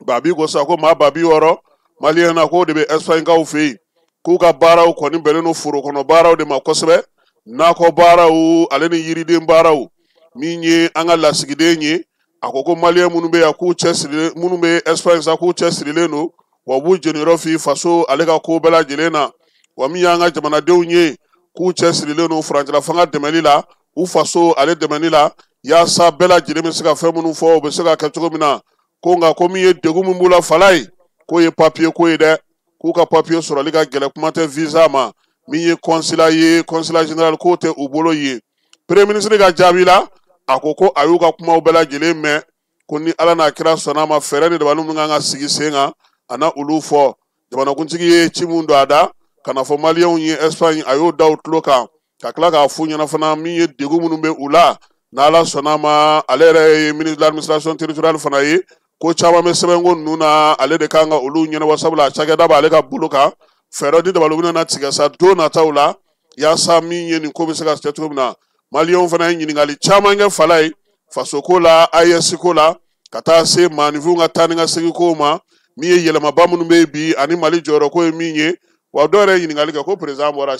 Babi ko sa ko maa 60 maliyɛn na k'o de bɛ Espagne kaw fɛ yen, k'u ka baaraw kɔni bɛnnen don foro kɔnɔ baaraw de ma kosɛbɛ, nakɔ baaraw ale ni yiriden baaraw. Min ye an ka lasigiden ye, a ko ko maliyɛn minnu bɛ yan k'u cɛsirilen, minnu bɛ Espagne sa k'u cɛsirilen don, wa u b'u jeniyɔrɔ fi faso ale ka ko bɛɛ lajɛlen na. Wa min y'an ka jamanadenw ye, k'u cɛsirilen don furancɛla fanga dɛmɛli la, u faso ale dɛmɛli la, yaasa bɛɛ lajɛlen bɛ se ka fɛn minnu fɔ, u bɛ se ka kɛ cogo min na. Ko nka ko min ye degun min b'u la Falaye, k'o ye papiye ko ye dɛ, k'u ka papiye sɔrɔli ka gɛlɛn, kuma tɛ visa ma. Min ye consulat ye, consulat général k'o tɛ u bolo yen. Premier ministre ka jaabi la, a ko ko a y'u ka kumaw bɛɛ lajɛlen mɛn, ko ni Ala n'a kira sɔnna a ma, fɛɛrɛ ni dabali min kan ka sigi sen kan, a na olu fɔ. Jamanakuntigi ye ci mun don a da ka na fɔ maliyɛnw ye Espagne, a y'o da u tulo kan, ka tila k'a f'u ɲɛna fana min ye degun minnu bɛ u la, n'Ala sɔnna a ma, ale yɛrɛ ye ministre de l'administration territoriale fana ye, ko caman bɛ sɛbɛnko ninnu na, ale de kan ka olu ɲɛnabɔ, sabula a cakɛda b'ale ka bolo kan. Fɛɛrɛ ni dabaliw bɛna tigɛ sa don nataw la, yaasa min ye nin ko bɛ se ka kɛ cogo min na. Maliyɛnw fana ye ɲininkali caman kɛ Falaye fasoko la, AES ko la, ka taa se maaninfinw ka taa ni ka segin kow ma, min ye yɛlɛmaba minnu bɛ yen bi ani Mali jɔyɔrɔ ko ye min ye. Wa dɔw yɛrɛ ye ɲininkali kɛ ko président bɔra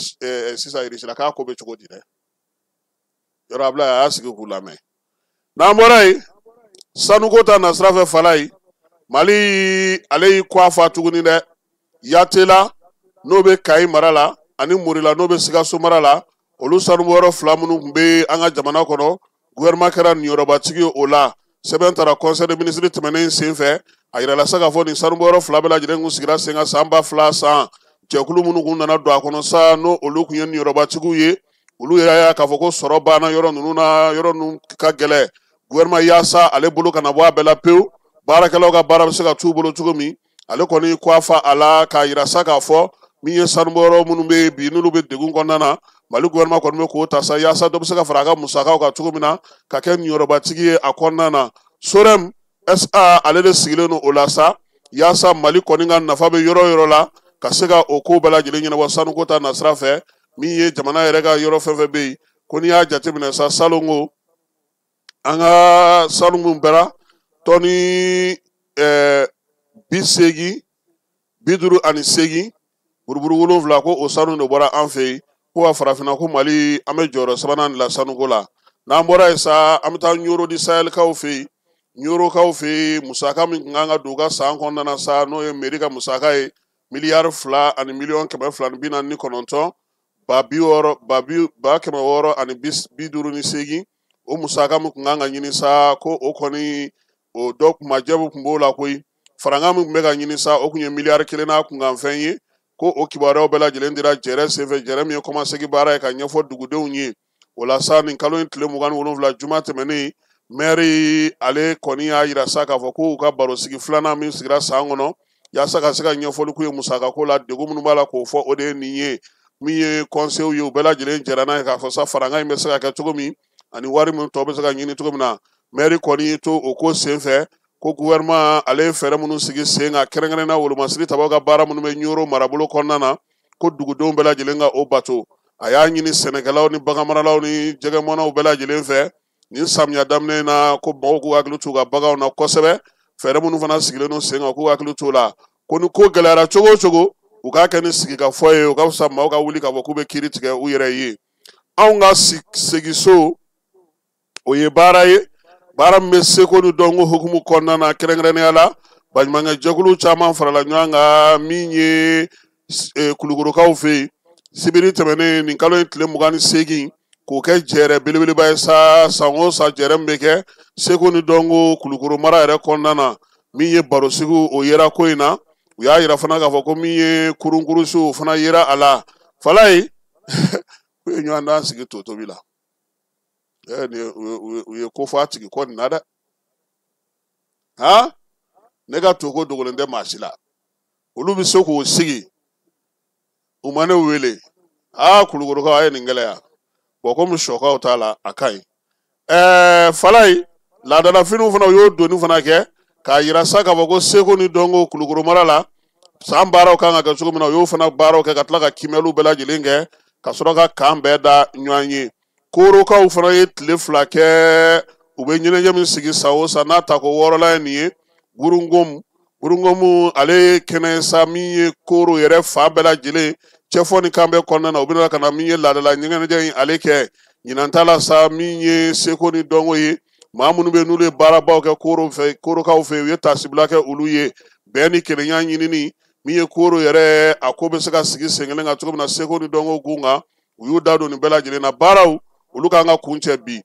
sisan Irisi la, k'a ko bɛ cogo di dɛ. Yɔrɔ Ablaye a y'a sigi k'u lamɛn. N'an bɔra yen, sanuko ta nasira fɛ Falaye, Mali ale y'i kɔ a fa tuguni dɛ. Yatela n'o bɛ Kayi mara la ani Morila n'o bɛ Sikaso mara la, olu sanubɔyɔrɔ fila minnu tun bɛ an ka jamana kɔnɔ, gouvernement kɛra niyɔrɔbatigi ye o la. Sɛbɛn taara conseil des ministres tɛmɛnen sen fɛ, a yirala sa k'a fɔ nin sanubɔyɔrɔ fila bɛɛ lajɛlen kun sigira sen kan san 2000 san. Jɛkulu minnu kun nana don a kɔnɔ sa, n'o olu kun ye niyɔrɔbatigiw ye, olu yɛrɛ y'a k'a fɔ ko sɔrɔ banna yɔrɔ ninnu na, yɔrɔ ninnu ka gɛlɛn. Gouvernement yaasa ale bolo kana bɔ a bɛɛ la pewu, baarakɛlaw ka baara bɛ se ka t'u bolo cogo min, ale kɔni ko a fa a la k'a yira sa k'a fɔ min ye sanubɔyɔrɔ minnu bɛ yen bi n'olu bɛ degun kɔnɔna na, Mali gouvernement kɔni bɛ k'o ta sa yaasa dɔ bɛ se ka fara a ka musakaw kan cogo min na, ka kɛ niyɔrɔbatigi ye a kɔnɔna na. Sorem SA ale de sigilen don o la sa, yaasa Mali kɔni ka nafa bɛ yɔrɔ o yɔrɔ la, ka se ka o ko bɛɛ lajɛlen ɲɛnabɔ sanuko ta nasira fɛ. Min ye jamana yɛrɛ ka yɔrɔ fɛn fɛn bɛ yen, ko n'i y'a jateminɛ sa, salongo an ka sanu min bɛra tɔni 80, 58, buruburu 7, ko o sanu de bɔra an fɛ yen. Ko wa farafinna ko Mali an bɛ jɔyɔrɔ sabanan de la sanuko la. N'an bɔra yen sa, an bɛ taa Ɲoro di Sahelikaw fɛ yen. Ɲorokaw fɛ yen, musaka min tun kan ka don u ka san kɔnɔna na sa, n'o ye mairie ka musaka ye, miliyari 2 ani miliyɔn 249, ba bi wɔɔrɔ, ba bi, ba kɛmɛ wɔɔrɔ ani 58, o musaka min tun kan ka ɲini sa, ko o kɔni, o dɔ kumajɛbu tun b'o la koyi. Farankan min tun bɛ ka ɲini sa, o tun ye miliyari 1 n'a kunkanfɛn ye, ko o kibaruyaw bɛɛ lajɛlen dira jɛrɛ senfɛ, jɛrɛ min ye kɔmasegin baara ye ka ɲɛfɔ dugudenw ye. O la sa, nin kalo in tile 27 juma tɛmɛnen, maire ale kɔni y'a yira sa k'a fɔ k'u ka barosigi filanan min sigira san kɔnɔ, yaasa ka se ka ɲɛfɔli k'u ye musakako la, degun minnu b'a la k'o fɔ, o de ye nin ye. Min ye conseil ye, u bɛɛ lajɛlen jɛra n'a ye k'a fɔ sa farankan in bɛ se ka kɛ cogo min ani wari min tɔ bɛ se ka ɲini cogo min na. Maire kɔni y'i to o ko senfɛ ko gouvernement ale ye fɛɛrɛ minnu sigi sen kan, kɛrɛnkɛrɛnnenya wolomasiri tabaw ka baara minnu bɛ Ɲoro marabolo kɔnɔna na, ko dugudenw bɛɛ lajɛlen ka o bato. A y'a ɲini sɛnɛkɛlaw ni baganmaralaw ni jɛgɛmɔnnaw bɛɛ lajɛlen fɛ nin samiya daminɛ in na, ko mɔgɔw k'u hakili t'u ka baganw na kosɛbɛ. Fɛɛrɛ minnu fana sigilen don sen kan, k'u hakili t'o la, ko ni ko gɛlɛyara cogo o cogo, u k'a kɛ ni sigikafɔ ye, u ka fisa maaw ka wuli k'a fɔ k'u bɛ kiiri tigɛ u yɛrɛ ye. Anw ka segiso, o ye baara ye, baara min bɛ seko ni dɔnko hukumu kɔnɔna na, kɛrɛnkɛrɛnnenya la baɲumankɛ jɛkulu caman farala ɲɔgɔn kan min ye Kulukorokaw fɛ yen sibiri tɛmɛnen nin kalo in tile 28, k'o kɛ jɛrɛ belebeleba ye sa, san o san jɛrɛ min bɛ kɛ seko ni dɔnko Kulukoro mara yɛrɛ kɔnɔna na. Min ye barosigiw, o yera ko in na. U y'a yira fana k'a fɔ ko min ye kurunkurusiw, o fana yera a la. Falaye, u ye ɲɔgɔn dan sigi to tobi la. U ye ko fɔ a tigi kɔ nin na dɛ. Han, ne ka toko dogolen tɛ maa si la. Olu bɛ se k'o sigi, u ma ne wele. Aa, Kulukorokaw, a ye nin gɛlɛya. Bɔn, komi sɔkaw t'a la, a ka ɲi. Falaye, Laadalafiniw fana u y'o doni fana kɛ k'a yira sa k'a fɔ ko seko ni dɔnko Kulukoro mara la san baaraw kan ka kɛ cogo min na, u y'o fana baaraw kɛ ka tila ka kiimɛliw bɛɛ lajɛlen kɛ ka sɔrɔ ka kan bɛɛ da ɲɔgɔn ye. Korokaw fana ye tile 2 kɛ, u bɛ ɲɛnajɛ min sigi san o san n'a tako 6nan ye nin ye. Gurungomu ale ye kɛnɛ sa min ye koro yɛrɛ fan bɛɛ lajɛlen cɛfɔ ni kan bɛɛ kɔnɔna na, u bɛna ka na min ye laadala ɲɛnajɛ in ale kɛ. Ɲinan ta la sa min ye seko ni dɔnko ye, maa minnu bɛ yen n'olu ye baarabaw kɛ koro fɛ, korokaw fɛ yen, u ye taasibila kɛ olu ye. Bɛn ni kelenya ɲinini min ye koro yɛrɛ a ko bɛ se ka sigi sen kelen kan cogo min na seko ni dɔnko gun kan, u y'u da don nin bɛɛ lajɛlen na. Baaraw olu kan ka kuncɛ bi.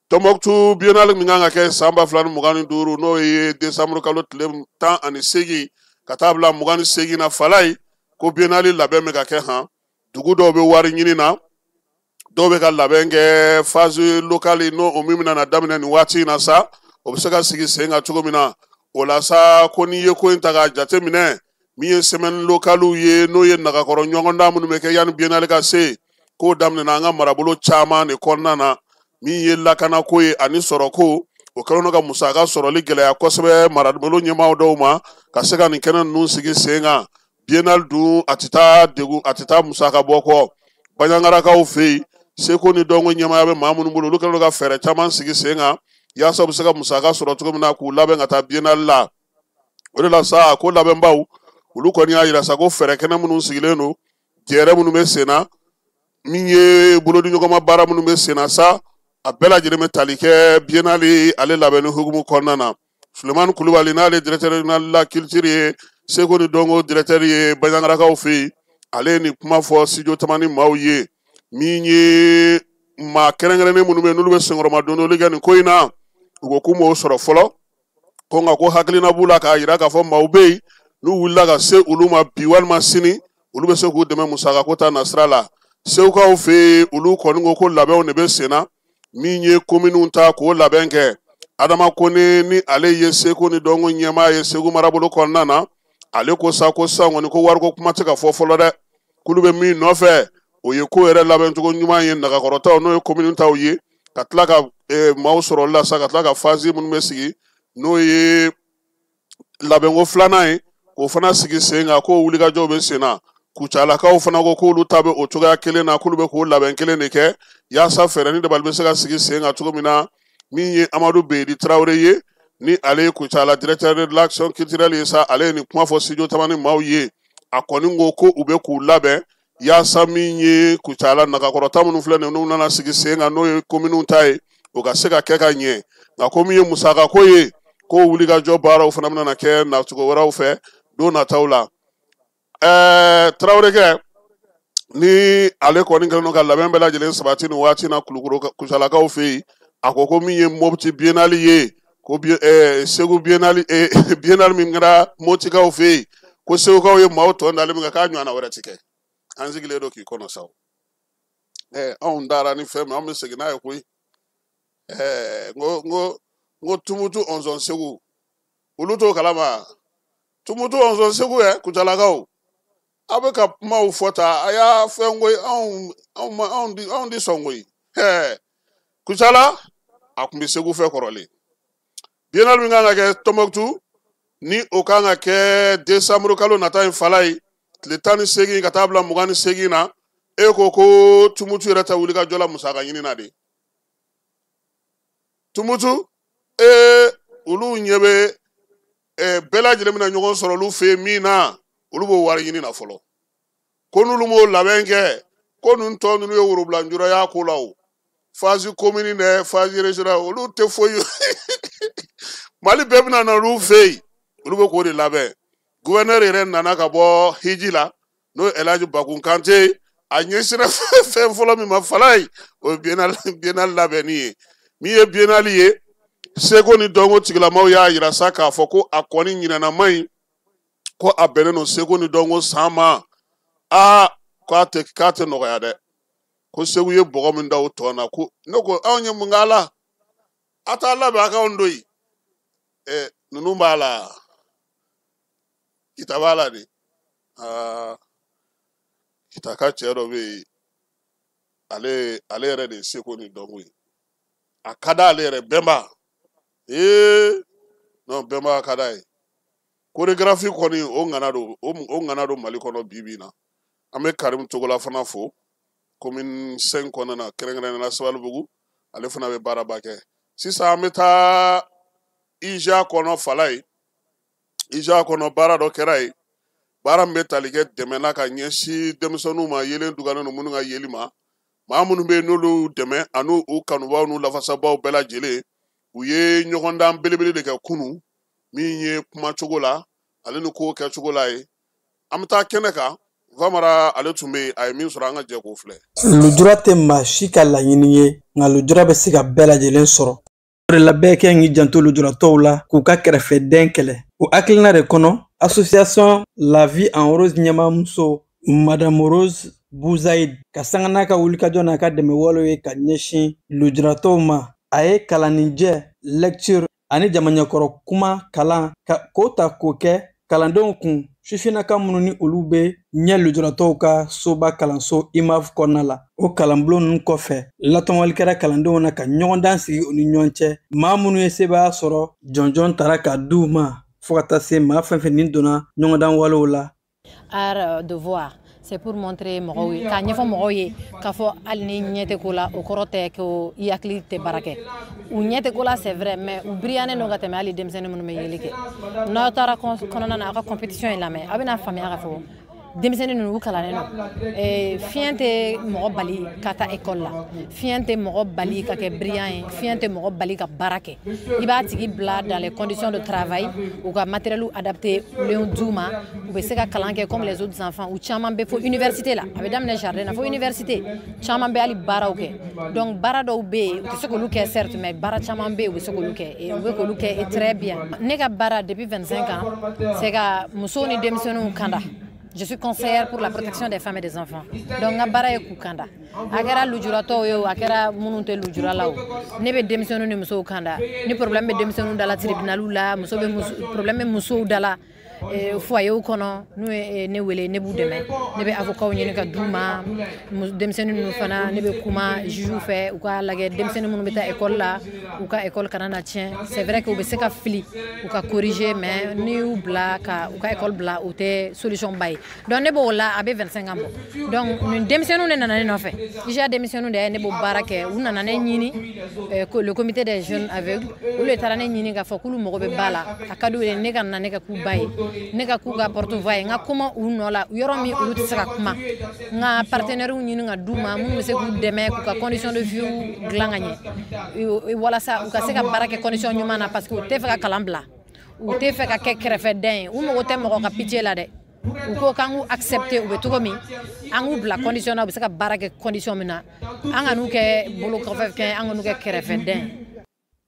Tɔnbɔkutu biennale min kan ka kɛ san 2025, n'o ye desanburu kalo tile 18 ka taa bila 28 na, Falayi ko biennale labɛn bɛ ka kɛ han. Dugu dɔw bɛ wari ɲini na, dɔw bɛ ka labɛn kɛ phase locale n'o o min bɛna na daminɛ nin waati in na sa, o bɛ se ka sigi sen kan cogo min na. O la sa ko n'i ye ko in ta k'a jateminɛ, min ye semaine locale ye, n'o ye nagakɔrɔ ɲɔgɔndan minnu bɛ kɛ yanni biennale ka se, k'o daminɛna an ka marabolo caman de kɔnɔna na. Min ye lakanako ye ani sɔrɔko, o kɛlen don ka musaka sɔrɔli gɛlɛya kosɛbɛ marabolo ɲɛmaaw dɔw ma ka se ka nin kɛnɛ ninnu sigi sen kan. Biennale dun a tɛ taa degun, a tɛ taa musaka bɔ kɔ. Baɲangarakaw fɛ yen, seko ni dɔnko ɲɛmaaya bɛ maa minnu bolo, olu kɛlen don ka fɛɛrɛ caman sigi sen kan yaasa u bɛ se ka musaka sɔrɔ cogo min na k'u labɛn ka taa biennale la. O de la sa ko labɛnbaw olu kɔni y'a yira sa ko fɛɛrɛ kɛnɛ minnu sigilen don, jɛrɛ minnu bɛ sen na, min ye bolodiɲɔgɔnma baara minnu bɛ sen na sa, a bɛɛ lajɛlen bɛ tali kɛ biennale ale labɛnni hukumu kɔnɔna na. Sulemani Kulubali n'ale directeur régional de la culture ye, seko ni dɔnko directeur ye Baɲangarakaw fɛ yen, ale ye nin kuma fɔ studio Tamani maaw ye. Min ye maa kɛrɛnkɛrɛnnen minnu bɛ yen n'olu bɛ senkɔrɔma dondoli kɛ nin ko in na, u ko k'u m'o sɔrɔ fɔlɔ, ko nka ko hakilina b'u la k'a yira k'a fɔ maaw bɛ yen n'u wulila ka se olu ma bi walima sini, olu bɛ se k'u dɛmɛ musakako ta nasira la. Segukaw fɛ yen, olu kɔni ko ko labɛnw de bɛ sen na, min ye kominiw ta k'o labɛn kɛ. Adama Kone ni ale ye seko ni dɔnko ɲɛmaa ye Segu marabolo kɔnɔna na, ale ko sa ko sisan kɔni ko wariko kuma tɛ ka fɔ fɔlɔ dɛ, k'olu bɛ min nɔfɛ o ye ko yɛrɛ labɛncogo ɲuman ye nagakɔrɔtaw n'o ye komini taw ye, ka tila ka maaw sɔrɔ la sa, ka tila ka fasi minnu bɛ sigi n'o ye labɛnko filanan ye k'o fana sigi sen kan, k'o wulikajɔw bɛ sen na. Kucalakaw fana ko k'olu ta bɛ o cogoya kelen na, k'olu bɛ k'o labɛn kelen de kɛ yaasa fɛɛrɛ ni dabali bɛ se ka sigi sen kan cogo min na. Min ye Amadu Beyidi Tarawele ye, ni ale ye Kucala directeur de l'action culturelle ye sa, ale ye nin kuma fɔ studio Tamani maaw ye. A kɔni ko ko u bɛ k'u labɛn yaasa min ye Kucala nagakɔrɔta minnu filɛ nin ye n'u nana sigi sen kan n'o ye kominiw ta ye, o ka se ka kɛ ka ɲɛ. Nka ko min ye musakako ye, k'o wulikajɔ baaraw fana bɛna kɛ nacogo wɛrɛw fɛ don nataw la. Tarawelekɛ ni ale kɔni kɛlen don ka labɛn bɛɛ lajɛlen sabati nin waati na Kulukoro Kucalakaw fɛ yen, a ko ko min ye Mopti biennale ye, ko Segu biennale, biennale min kɛra Motikaw fɛ yen, ko Segukaw ye maaw tɔ dalen min kɛ k'a ɲɔgɔnna wɛrɛ ti kɛ. An sigilen don k'i kɔnɔ sa. Anw taara ni fɛn min, anw bɛ segin n'a ye koyi. N ko Tumutu ɔnzɔn Segu, olu t'o kalama. Tumutu ɔnzɔn Segu yɛ Kucalakaw, aw bɛ ka kumaw fɔ ta, a y'a fɛn koyi, anw di sɔn koyi. Kucala a tun bɛ Segu fɛ kɔrɔlen. Biennale min kan ka kɛ Tɔnbɔkutu, ni o kan ka kɛ desanburu kalo nata in fala ye, tile 18 ka taa bila 28 na, e ko ko Tumutu yɛrɛ ta wuli ka jɔ la musaka ɲini na de. Tumutu, olu ɲɛ bɛ, bɛɛ lajɛlen bɛna ɲɔgɔn sɔrɔ olu fɛ yen min na, olu b'o wari ɲini na fɔlɔ. Ko n'olu m'o labɛn kɛ, ko ninnu tɔ ninnu ye worobilanjura y'a ko la o. Phase commune dɛ, phase régionale, olu tɛ foyi ye. Mali bɛɛ bɛna na olu fɛ yen, olu bɛ k'o de labɛn. Gouverneur yɛrɛ nana ka bɔ hiji la, n'o ye Elhaji Bakun Kante, a ɲɛsinna fɛn fɔlɔ min ma fala ye, o ye biennale labɛnni ye. Min ye biennale ye, seko ni dɔnko tigilamaw y'a yira sa k'a fɔ ko a kɔni ɲinɛna man ɲi, ko a bɛnnen don seko ni dɔnko san ma. K'a tɛ nɔgɔya dɛ. Ko Segu ye bɔgɔ min da o tɔ na, ko ne ko anw ye mun k'a la? A t'a labɛn a k'anw don yen. Ninnu b'a la, Kita b'a la de. Kita ka cɛ dɔ bɛ yen, ale yɛrɛ de ye seko ni dɔnko ye. A ka d'ale yɛrɛ bɛnba. Ee non, Bɛnba ka d'a ye. Chorégraphie kɔni, o ŋana don, o ŋana don Mali kɔnɔ bi bi in na. An bɛ Karim Togola fana fo, commune 5 kɔnɔna na, kɛrɛnkɛrɛnnenya la Sabalibugu, ale fana bɛ baaraba kɛ. Sisan an bɛ taa IJA kɔnɔ, Falaye. IJA kɔnɔ, baara dɔ kɛra yen, baara min bɛ tali kɛ dɛmɛ na ka ɲɛsin denmisɛnninw ma, yelen dugannen don minnu ka yeli ma. Maa minnu bɛ yen n'olu y'u dɛmɛ, ani u kanubaaw n'u lafasabaaw bɛɛ lajɛlen, u ye ɲɔgɔndan belebele de kɛ kunun, min ye kumacogo la ale ni kow kɛcogo la ye. An bɛ taa kɛnɛ kan, Famara ale tun bɛ yen, a ye min sɔrɔ, an ka jɛ k'o filɛ. Lujura tɛ maa si ka laɲini ye, nka lujura bɛ se ka bɛɛ lajɛlen sɔrɔ. O de la bɛɛ kɛ k'i janto lujuratɔw la k'u ka kɛrɛfɛdɛn kɛlɛ. O hakilina de kɔnɔ, association La Vie en Rose ɲɛmaamuso Madame Rose Buzayid ka sanga n'a ka wulikajɔ n'a ka dɛmɛ walew ye ka ɲɛsin lujuratɔw ma, a ye kalanninjɛ, lecture ani jamaɲɛkɔrɔ kuma kalan ka k'o ta k'o kɛ kalandenw kun, sifinnaka minnu ni olu bɛ ɲɛ lujuratɔw ka soba kalanso IMAV kɔnɔna la. O kalanbulon ninnu kɔfɛ, latɔmɔli kɛra kalandenw na ka ɲɔgɔndan sigi u ni ɲɔgɔn cɛ. Maa minnu ye sebaaya sɔrɔ, jɔnjɔn tara ka di u ma, fo ka taa se maa fɛn fɛn nin donna ɲɔgɔndan walew la. Art de voir, c'est pour montrer mɔgɔw ye, k'a ɲɛfɔ mɔgɔw ye k'a fɔ hali ni ɲɛ tɛ ko la, o kɔrɔ tɛ ko i hakili tɛ baara kɛ. U ɲɛ tɛ ko la, c'est vrai, mais u brillanten don ka tɛmɛ hali denmisɛnnin minnu bɛ yeli kɛ. N'aw taara kɔnɔna na, aw ka compétition in lamɛn, aw bɛna faamuya k'a fɔ denmisɛnnin ninnu, u kalannen don. Fiɲɛ tɛ mɔgɔ bali ka taa école la, fiɲɛ tɛ mɔgɔ bali ka kɛ brillant ye, fiɲɛ tɛ mɔgɔ bali ka baara kɛ. I b'a tigi bila dans les conditions de travail, u ka matériel adapté lenw d'u ma, u bɛ se ka kalan kɛ comme les autres enfants. U caman bɛ fo université la, a bɛ daminɛ jardin na fo université, caman bɛ hali baaraw kɛ. Donc baara dɔw bɛ yen, u tɛ se k'olu kɛ certes, mais baara caman bɛ yen, u bɛ se k'olu kɛ, et u bɛ k'olu kɛ et très bien. Ne ka baara depuis 25 ans, c'est ka musow ni denmisɛnninw kanda. Je suis conseillère pour la protection des femmes et des enfants. Donc n ka baara ye k'u kanda. A kɛra lujuratɔw ye o, a kɛra minnu tɛ lujura la o, ne bɛ denmisɛnninw ni musow kanda. Ni problème bɛ denmisɛnninw da la tribunal la, muso bɛ muso, problème bɛ musow da la foyer kɔnɔ, n'u ye ne wele, ne b'u dɛmɛ. Ne bɛ avocat ɲini ka d'u ma. Denmisɛnnin ninnu fana, ne bɛ kuma juge fɛ, u k'a lajɛ denmisɛnnin minnu bɛ taa école la, u ka école kana na tiɲɛ. C'est vrai que u bɛ se ka fili, u ka corriger, mais n'i y'u bila ka u ka école bila, o tɛ solution ba ye. Donc ne b'o la, a bɛ 25 ans bɔ. Donc nin denmisɛnninw de nana ne nɔfɛ, IJA denmisɛnninw de ye ne b'o baara kɛ. U nana ne ɲini, le comité des jeunes aveugles, olu de taara ne ɲini k'a fɔ k'olu mago bɛ ba la, a ka d'u ye ne ka na, ne ka k'u ba ye, ne ka k'u ka porte-voix ye, n ka kuma u nɔ la yɔrɔ min olu tɛ se ka kuma, n ka partenaires ɲini ka d'u ma minnu bɛ se k'u dɛmɛ k'u ka condition de vie dilan ka ɲɛ, walasa u ka se ka baara kɛ condition ɲuman na, parce que u tɛ fɛ ka kalan bila, u tɛ fɛ ka kɛ kɛrɛfɛdɛn ye, u mago tɛ mɔgɔ ka pitié la dɛ. U ko k'an k'u accepter u bɛ cogo min, an k'u bila condition na, u bɛ se ka baara kɛ condition min na, an ka n'u kɛ bolo kɔfɛ fɛn, an ka n'u kɛ kɛrɛfɛdɛn.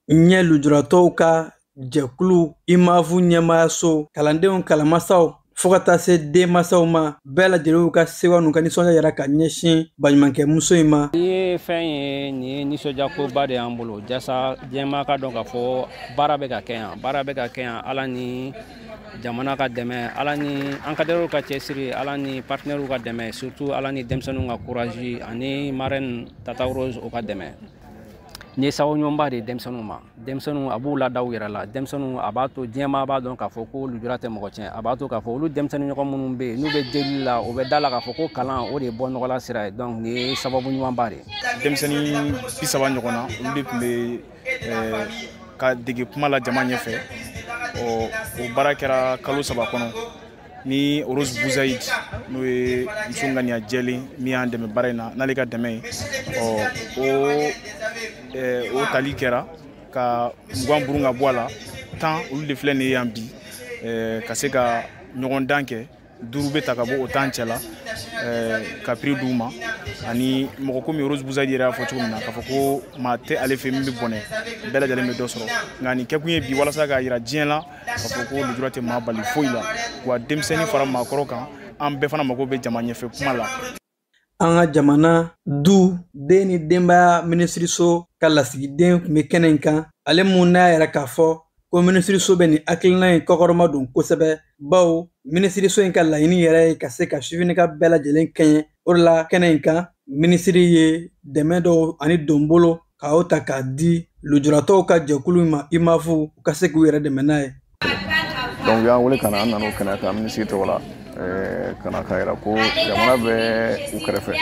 Ɲɛ lujuratɔw ka jɛkulu IMAV ɲɛmaayaso, kalandenw, kalanmasaw, fo ka taa se denmansaw ma, bɛɛ lajɛlen y'u ka sewa n'u ka nisɔndiya yira ka ɲɛsin baɲumankɛmuso in ma. Nin ye fɛn ye, nin ye nisɔndiyakoba de y'an bolo, jasa diɲɛmaa ka dɔn k'a fɔ baara bɛ ka kɛ yan, baara bɛ ka kɛ yan, Ala ni jamana ka dɛmɛ, Ala ni encadreurs ka cɛsiri, Ala ni partenaires ka dɛmɛ, surtout Ala ni denmisɛnninw ka courage ani marraine Tata Rose o ka dɛmɛ. Nin ye sababu ɲumanba de ye denmisɛnninw ma. Denmisɛnninw, a b'u lada u yɛrɛ la. Denmisɛnninw, a b'a to diɲɛmaa b'a dɔn k'a fɔ ko lujura tɛ mɔgɔ tiɲɛ. A b'a to k'a fɔ olu denmisɛnnin ɲɔgɔn minnu bɛ yen n'u bɛ deli la, u bɛ da la k'a fɔ ko kalan o de ye bɔ nɔgɔla sira ye. Donc nin ye sababu ɲumanba de ye. Denmisɛnnin 30 ɲɔgɔn na, olu de tun bɛ ka dege kuma la jama ɲɛfɛ. Ɔ, o baara kɛra kalo 3 kɔnɔ ni Rose Buzayid, n'o ye muso ŋaniya jɛlen min y'an dɛmɛ baara in na, n'ale ka dɛmɛ ye. Ɔ, o tali kɛra ka 20 burun ka bɔ a la, 10 olu de filɛ nin ye yan bi, ka se ka ɲɔgɔn dan kɛ. 5 bɛ ta ka bɔ o 10 cɛ la, ka prix d'u ma. Ani mɔgɔ komi Rose Buzayid yɛrɛ y'a fɔ cogo min na, k'a fɔ ko maa tɛ ale fɛ min bɛ bɔnɛ, bɛɛ lajɛlen bɛ dɔ sɔrɔ. Nka nin kɛkun ye bi walasa k'a yira diɲɛ la k'a fɔ ko lujura tɛ maa bali foyi la, wa denmisɛnnin fara maakɔrɔ kan, an bɛɛ fana mago bɛ jama ɲɛfɛ kuma la. An ka jamana du den ni denbaya minisiriso ka lasigiden tun bɛ kɛnɛ in kan, ale mun n'a yɛrɛ k'a fɔ ko minisiriso bɛ nin hakilina in kɔkɔrɔma don kosɛbɛ, bawo minisiriso in ka laɲini yɛrɛ ye ka se ka sifinnaka bɛɛ lajɛlen kɛɲɛ. O de la kɛnɛ in kan, minisiri ye dɛmɛ dɔw ani donbolo k'o ta k'a di Lujuratɔw ka jɛkulu ma IMAV u ka se k'u yɛrɛ dɛmɛ n'a ye. Donc u y'an wele ka na, an nana o kɛnɛ kan minisiri tɔgɔ la, ka na k'a yira ko jamana bɛ u kɛrɛfɛ,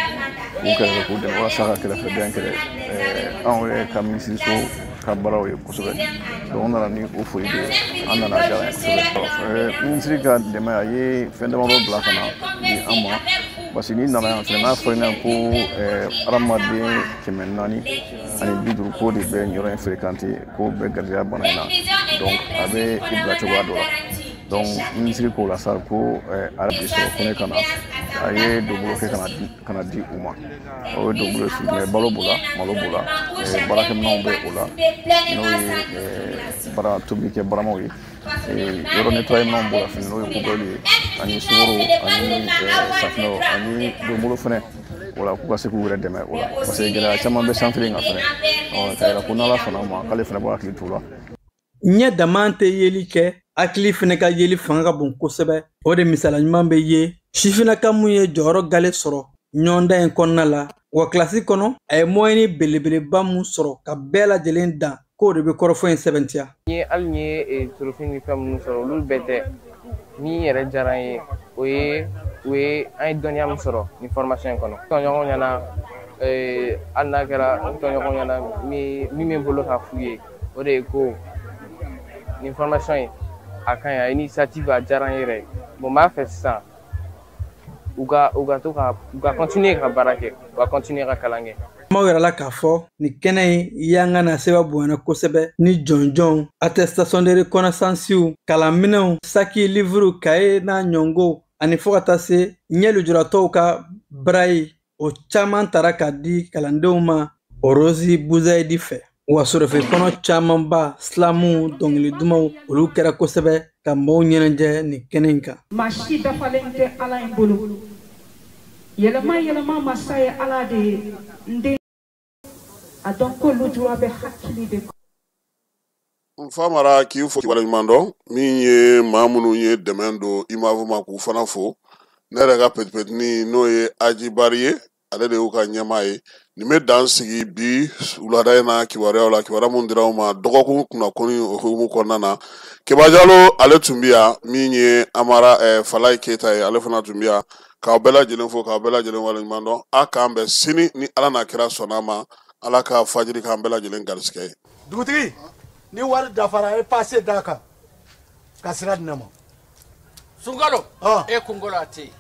u kɛrɛfɛ k'u dɛmɛ walasa ka kɛrɛfɛdɛn kɛlɛ. Anw yɛrɛ ka minisiriso ka baaraw ye kosɛbɛ. Donc an nana ni o foli de ye, an nana diyara n ye kosɛbɛ. Minisiri ka dɛmɛ, a ye fɛn damadɔ bila ka na di an ma, parce que n'i nana yan fɛnɛ, n'a fɔra ɲɛna ko hadamaden 450 k'o de bɛ nin yɔrɔ in fréquenter, k'o bɛɛ garijɛgɛ bana in na, donc a bɛ i bila cogoya dɔ la. Donc minisiri k'o la sa ko a bi sɔrɔ ko ne ka na, a ye donbolo kɛ ka na di u ma. O ye donbolo ye, balo b'o la, malo b'o la, baarakɛminɛnw bɛ o la, n'o ye bara tobilikɛ baramaw ye, yɔrɔ nettoyer minɛnw b'o la fɛnɛ, n'o ye poubelle ye, ani sukaro ani safinɛw ani donbolo fɛnɛ o la, k'u ka se k'u yɛrɛ dɛmɛ o la, parce que gɛlɛya caman bɛ centre in kan fɛnɛ. K'a yira ko n'Ala sɔnna o ma, k'ale fɛnɛ b'o hakili t'o la. Ɲɛ dama tɛ yeli kɛ, hakili fɛnɛ ka yeli fanga ka bon kosɛbɛ. O de misala ɲuman bɛ ye sifinnaka mun ye jɔyɔrɔ gale sɔrɔ ɲɔgɔndan in kɔnɔna la wa kilasi kɔnɔ, a ye moyenne belebeleba mun sɔrɔ ka bɛɛ lajɛlen dan, k'o de bɛ kɔrɔfɔ in sɛbɛntiya. N ye hali n ye trophée ni fɛn minnu sɔrɔ, olu bɛɛ tɛ. Min yɛrɛ diyara n ye, o ye an ye dɔnniya min sɔrɔ nin formation in kɔnɔ. Tɔɲɔgɔnw ɲɛna, hali n'a kɛra n tɔɲɔgɔnw ɲɛna, min bɛ n bolo ka f'u ye, o de ye ko nin formation in a ka ɲi, a initiative a diyara n yɛrɛ ye. Bon, n b'a fɛ sisan u ka to ka u ka continuer ka baara kɛ, u ka continuer ka kalan kɛ. Kumaw yɛrɛ la k'a fɔ nin kɛnɛ in yanga na seba bonyana kosɛbɛ ni jɔnjɔnw, attestation de reconnaissance, kalanminɛnw, saki, livre, kaye n'a ɲɔngow, ani fo ka taa se ɲɛ lujuratɔw ka braille, o caman tara k'a di kalandenw ma Orozi Buzayidi fɛ. Wa sɔrɔfɛ kɔnɔ camanba, silamuw, dɔnkili dumanw, olu kɛra kosɛbɛ ka maaw ɲɛnajɛ nin kɛnɛ in kan. Maa si dafalen tɛ Ala in bolo. Yɛlɛma yɛlɛma masa ye Ala de ye. N den, a dɔn ko lujura bɛ hakili de. N fa mara k'i fo waleɲuman dɔn. Min ye maa minnu ye dɛmɛ don IMAV ma, k'u fana fo. Ne yɛrɛ ka petipetini, n'o ye Aji Bari ye, ale de y'u ka ɲɛmaa ye. Nin bɛ dan sigi bi wulada in na kibaruyaw la, kibaruya mun dira aw ma dɔgɔkun kunnafoni o hukumu kɔnɔna na. Keba Jalo, ale tun bɛ yan. Min ye Amara Falayi Keyita ye, ale fana tun bɛ yan. K'aw bɛɛ lajɛlen fo, k'aw bɛɛ lajɛlen waleɲuman dɔn. A k'an bɛn sini ni Ala n'a kira sɔnna ma. Ala ka fajiri k'an bɛɛ lajɛlen garisɛgɛ ye. Dugutigi, ni wari dafara, e pase d'a kan ka sira di ne ma. Sunkalo, e kunkolo a tɛ yen.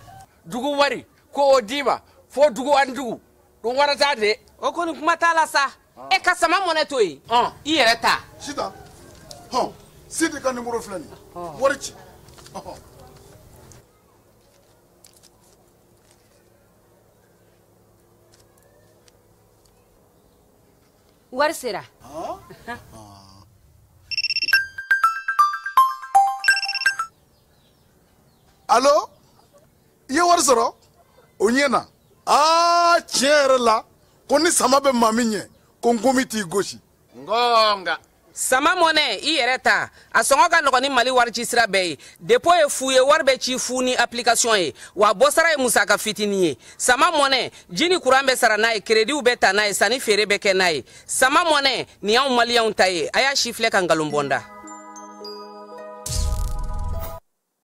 Dugu wari ko o d'i ma fo dugu ani dugu dun warata de. O kɔni, kuma t'a la sa. E ka sama mɔnɛ to yen, i yɛrɛ ta. Sitan hɔn, Sidi ka nimoro filɛ nin ye, wari ci. Ɔhɔn. Wari sera. Alo, i ye wari sɔrɔ o ɲɛ na. Aa, tiɲɛ yɛrɛ la, ko ni sama bɛ maa min ɲɛ, ko nkomi t'i gosi. Ngonga. Sama mɔnɛ, i yɛrɛ ta, a sɔngɔ ka nɔgɔn ni Mali wari ci sira bɛɛ ye. Dépôt ye fu ye, wari bɛ ci fu ni application ye, wa bɔsara ye musaka fitinin ye. Sama mɔnɛ, ji ni kuran bɛ sara n'a ye, créditw bɛ ta n'a ye, sanni feere bɛ kɛ n'a ye. Sama mɔnɛ nin y'anw maliyɛnw ta ye. A y'a si filɛ ka nkalon bɔnda.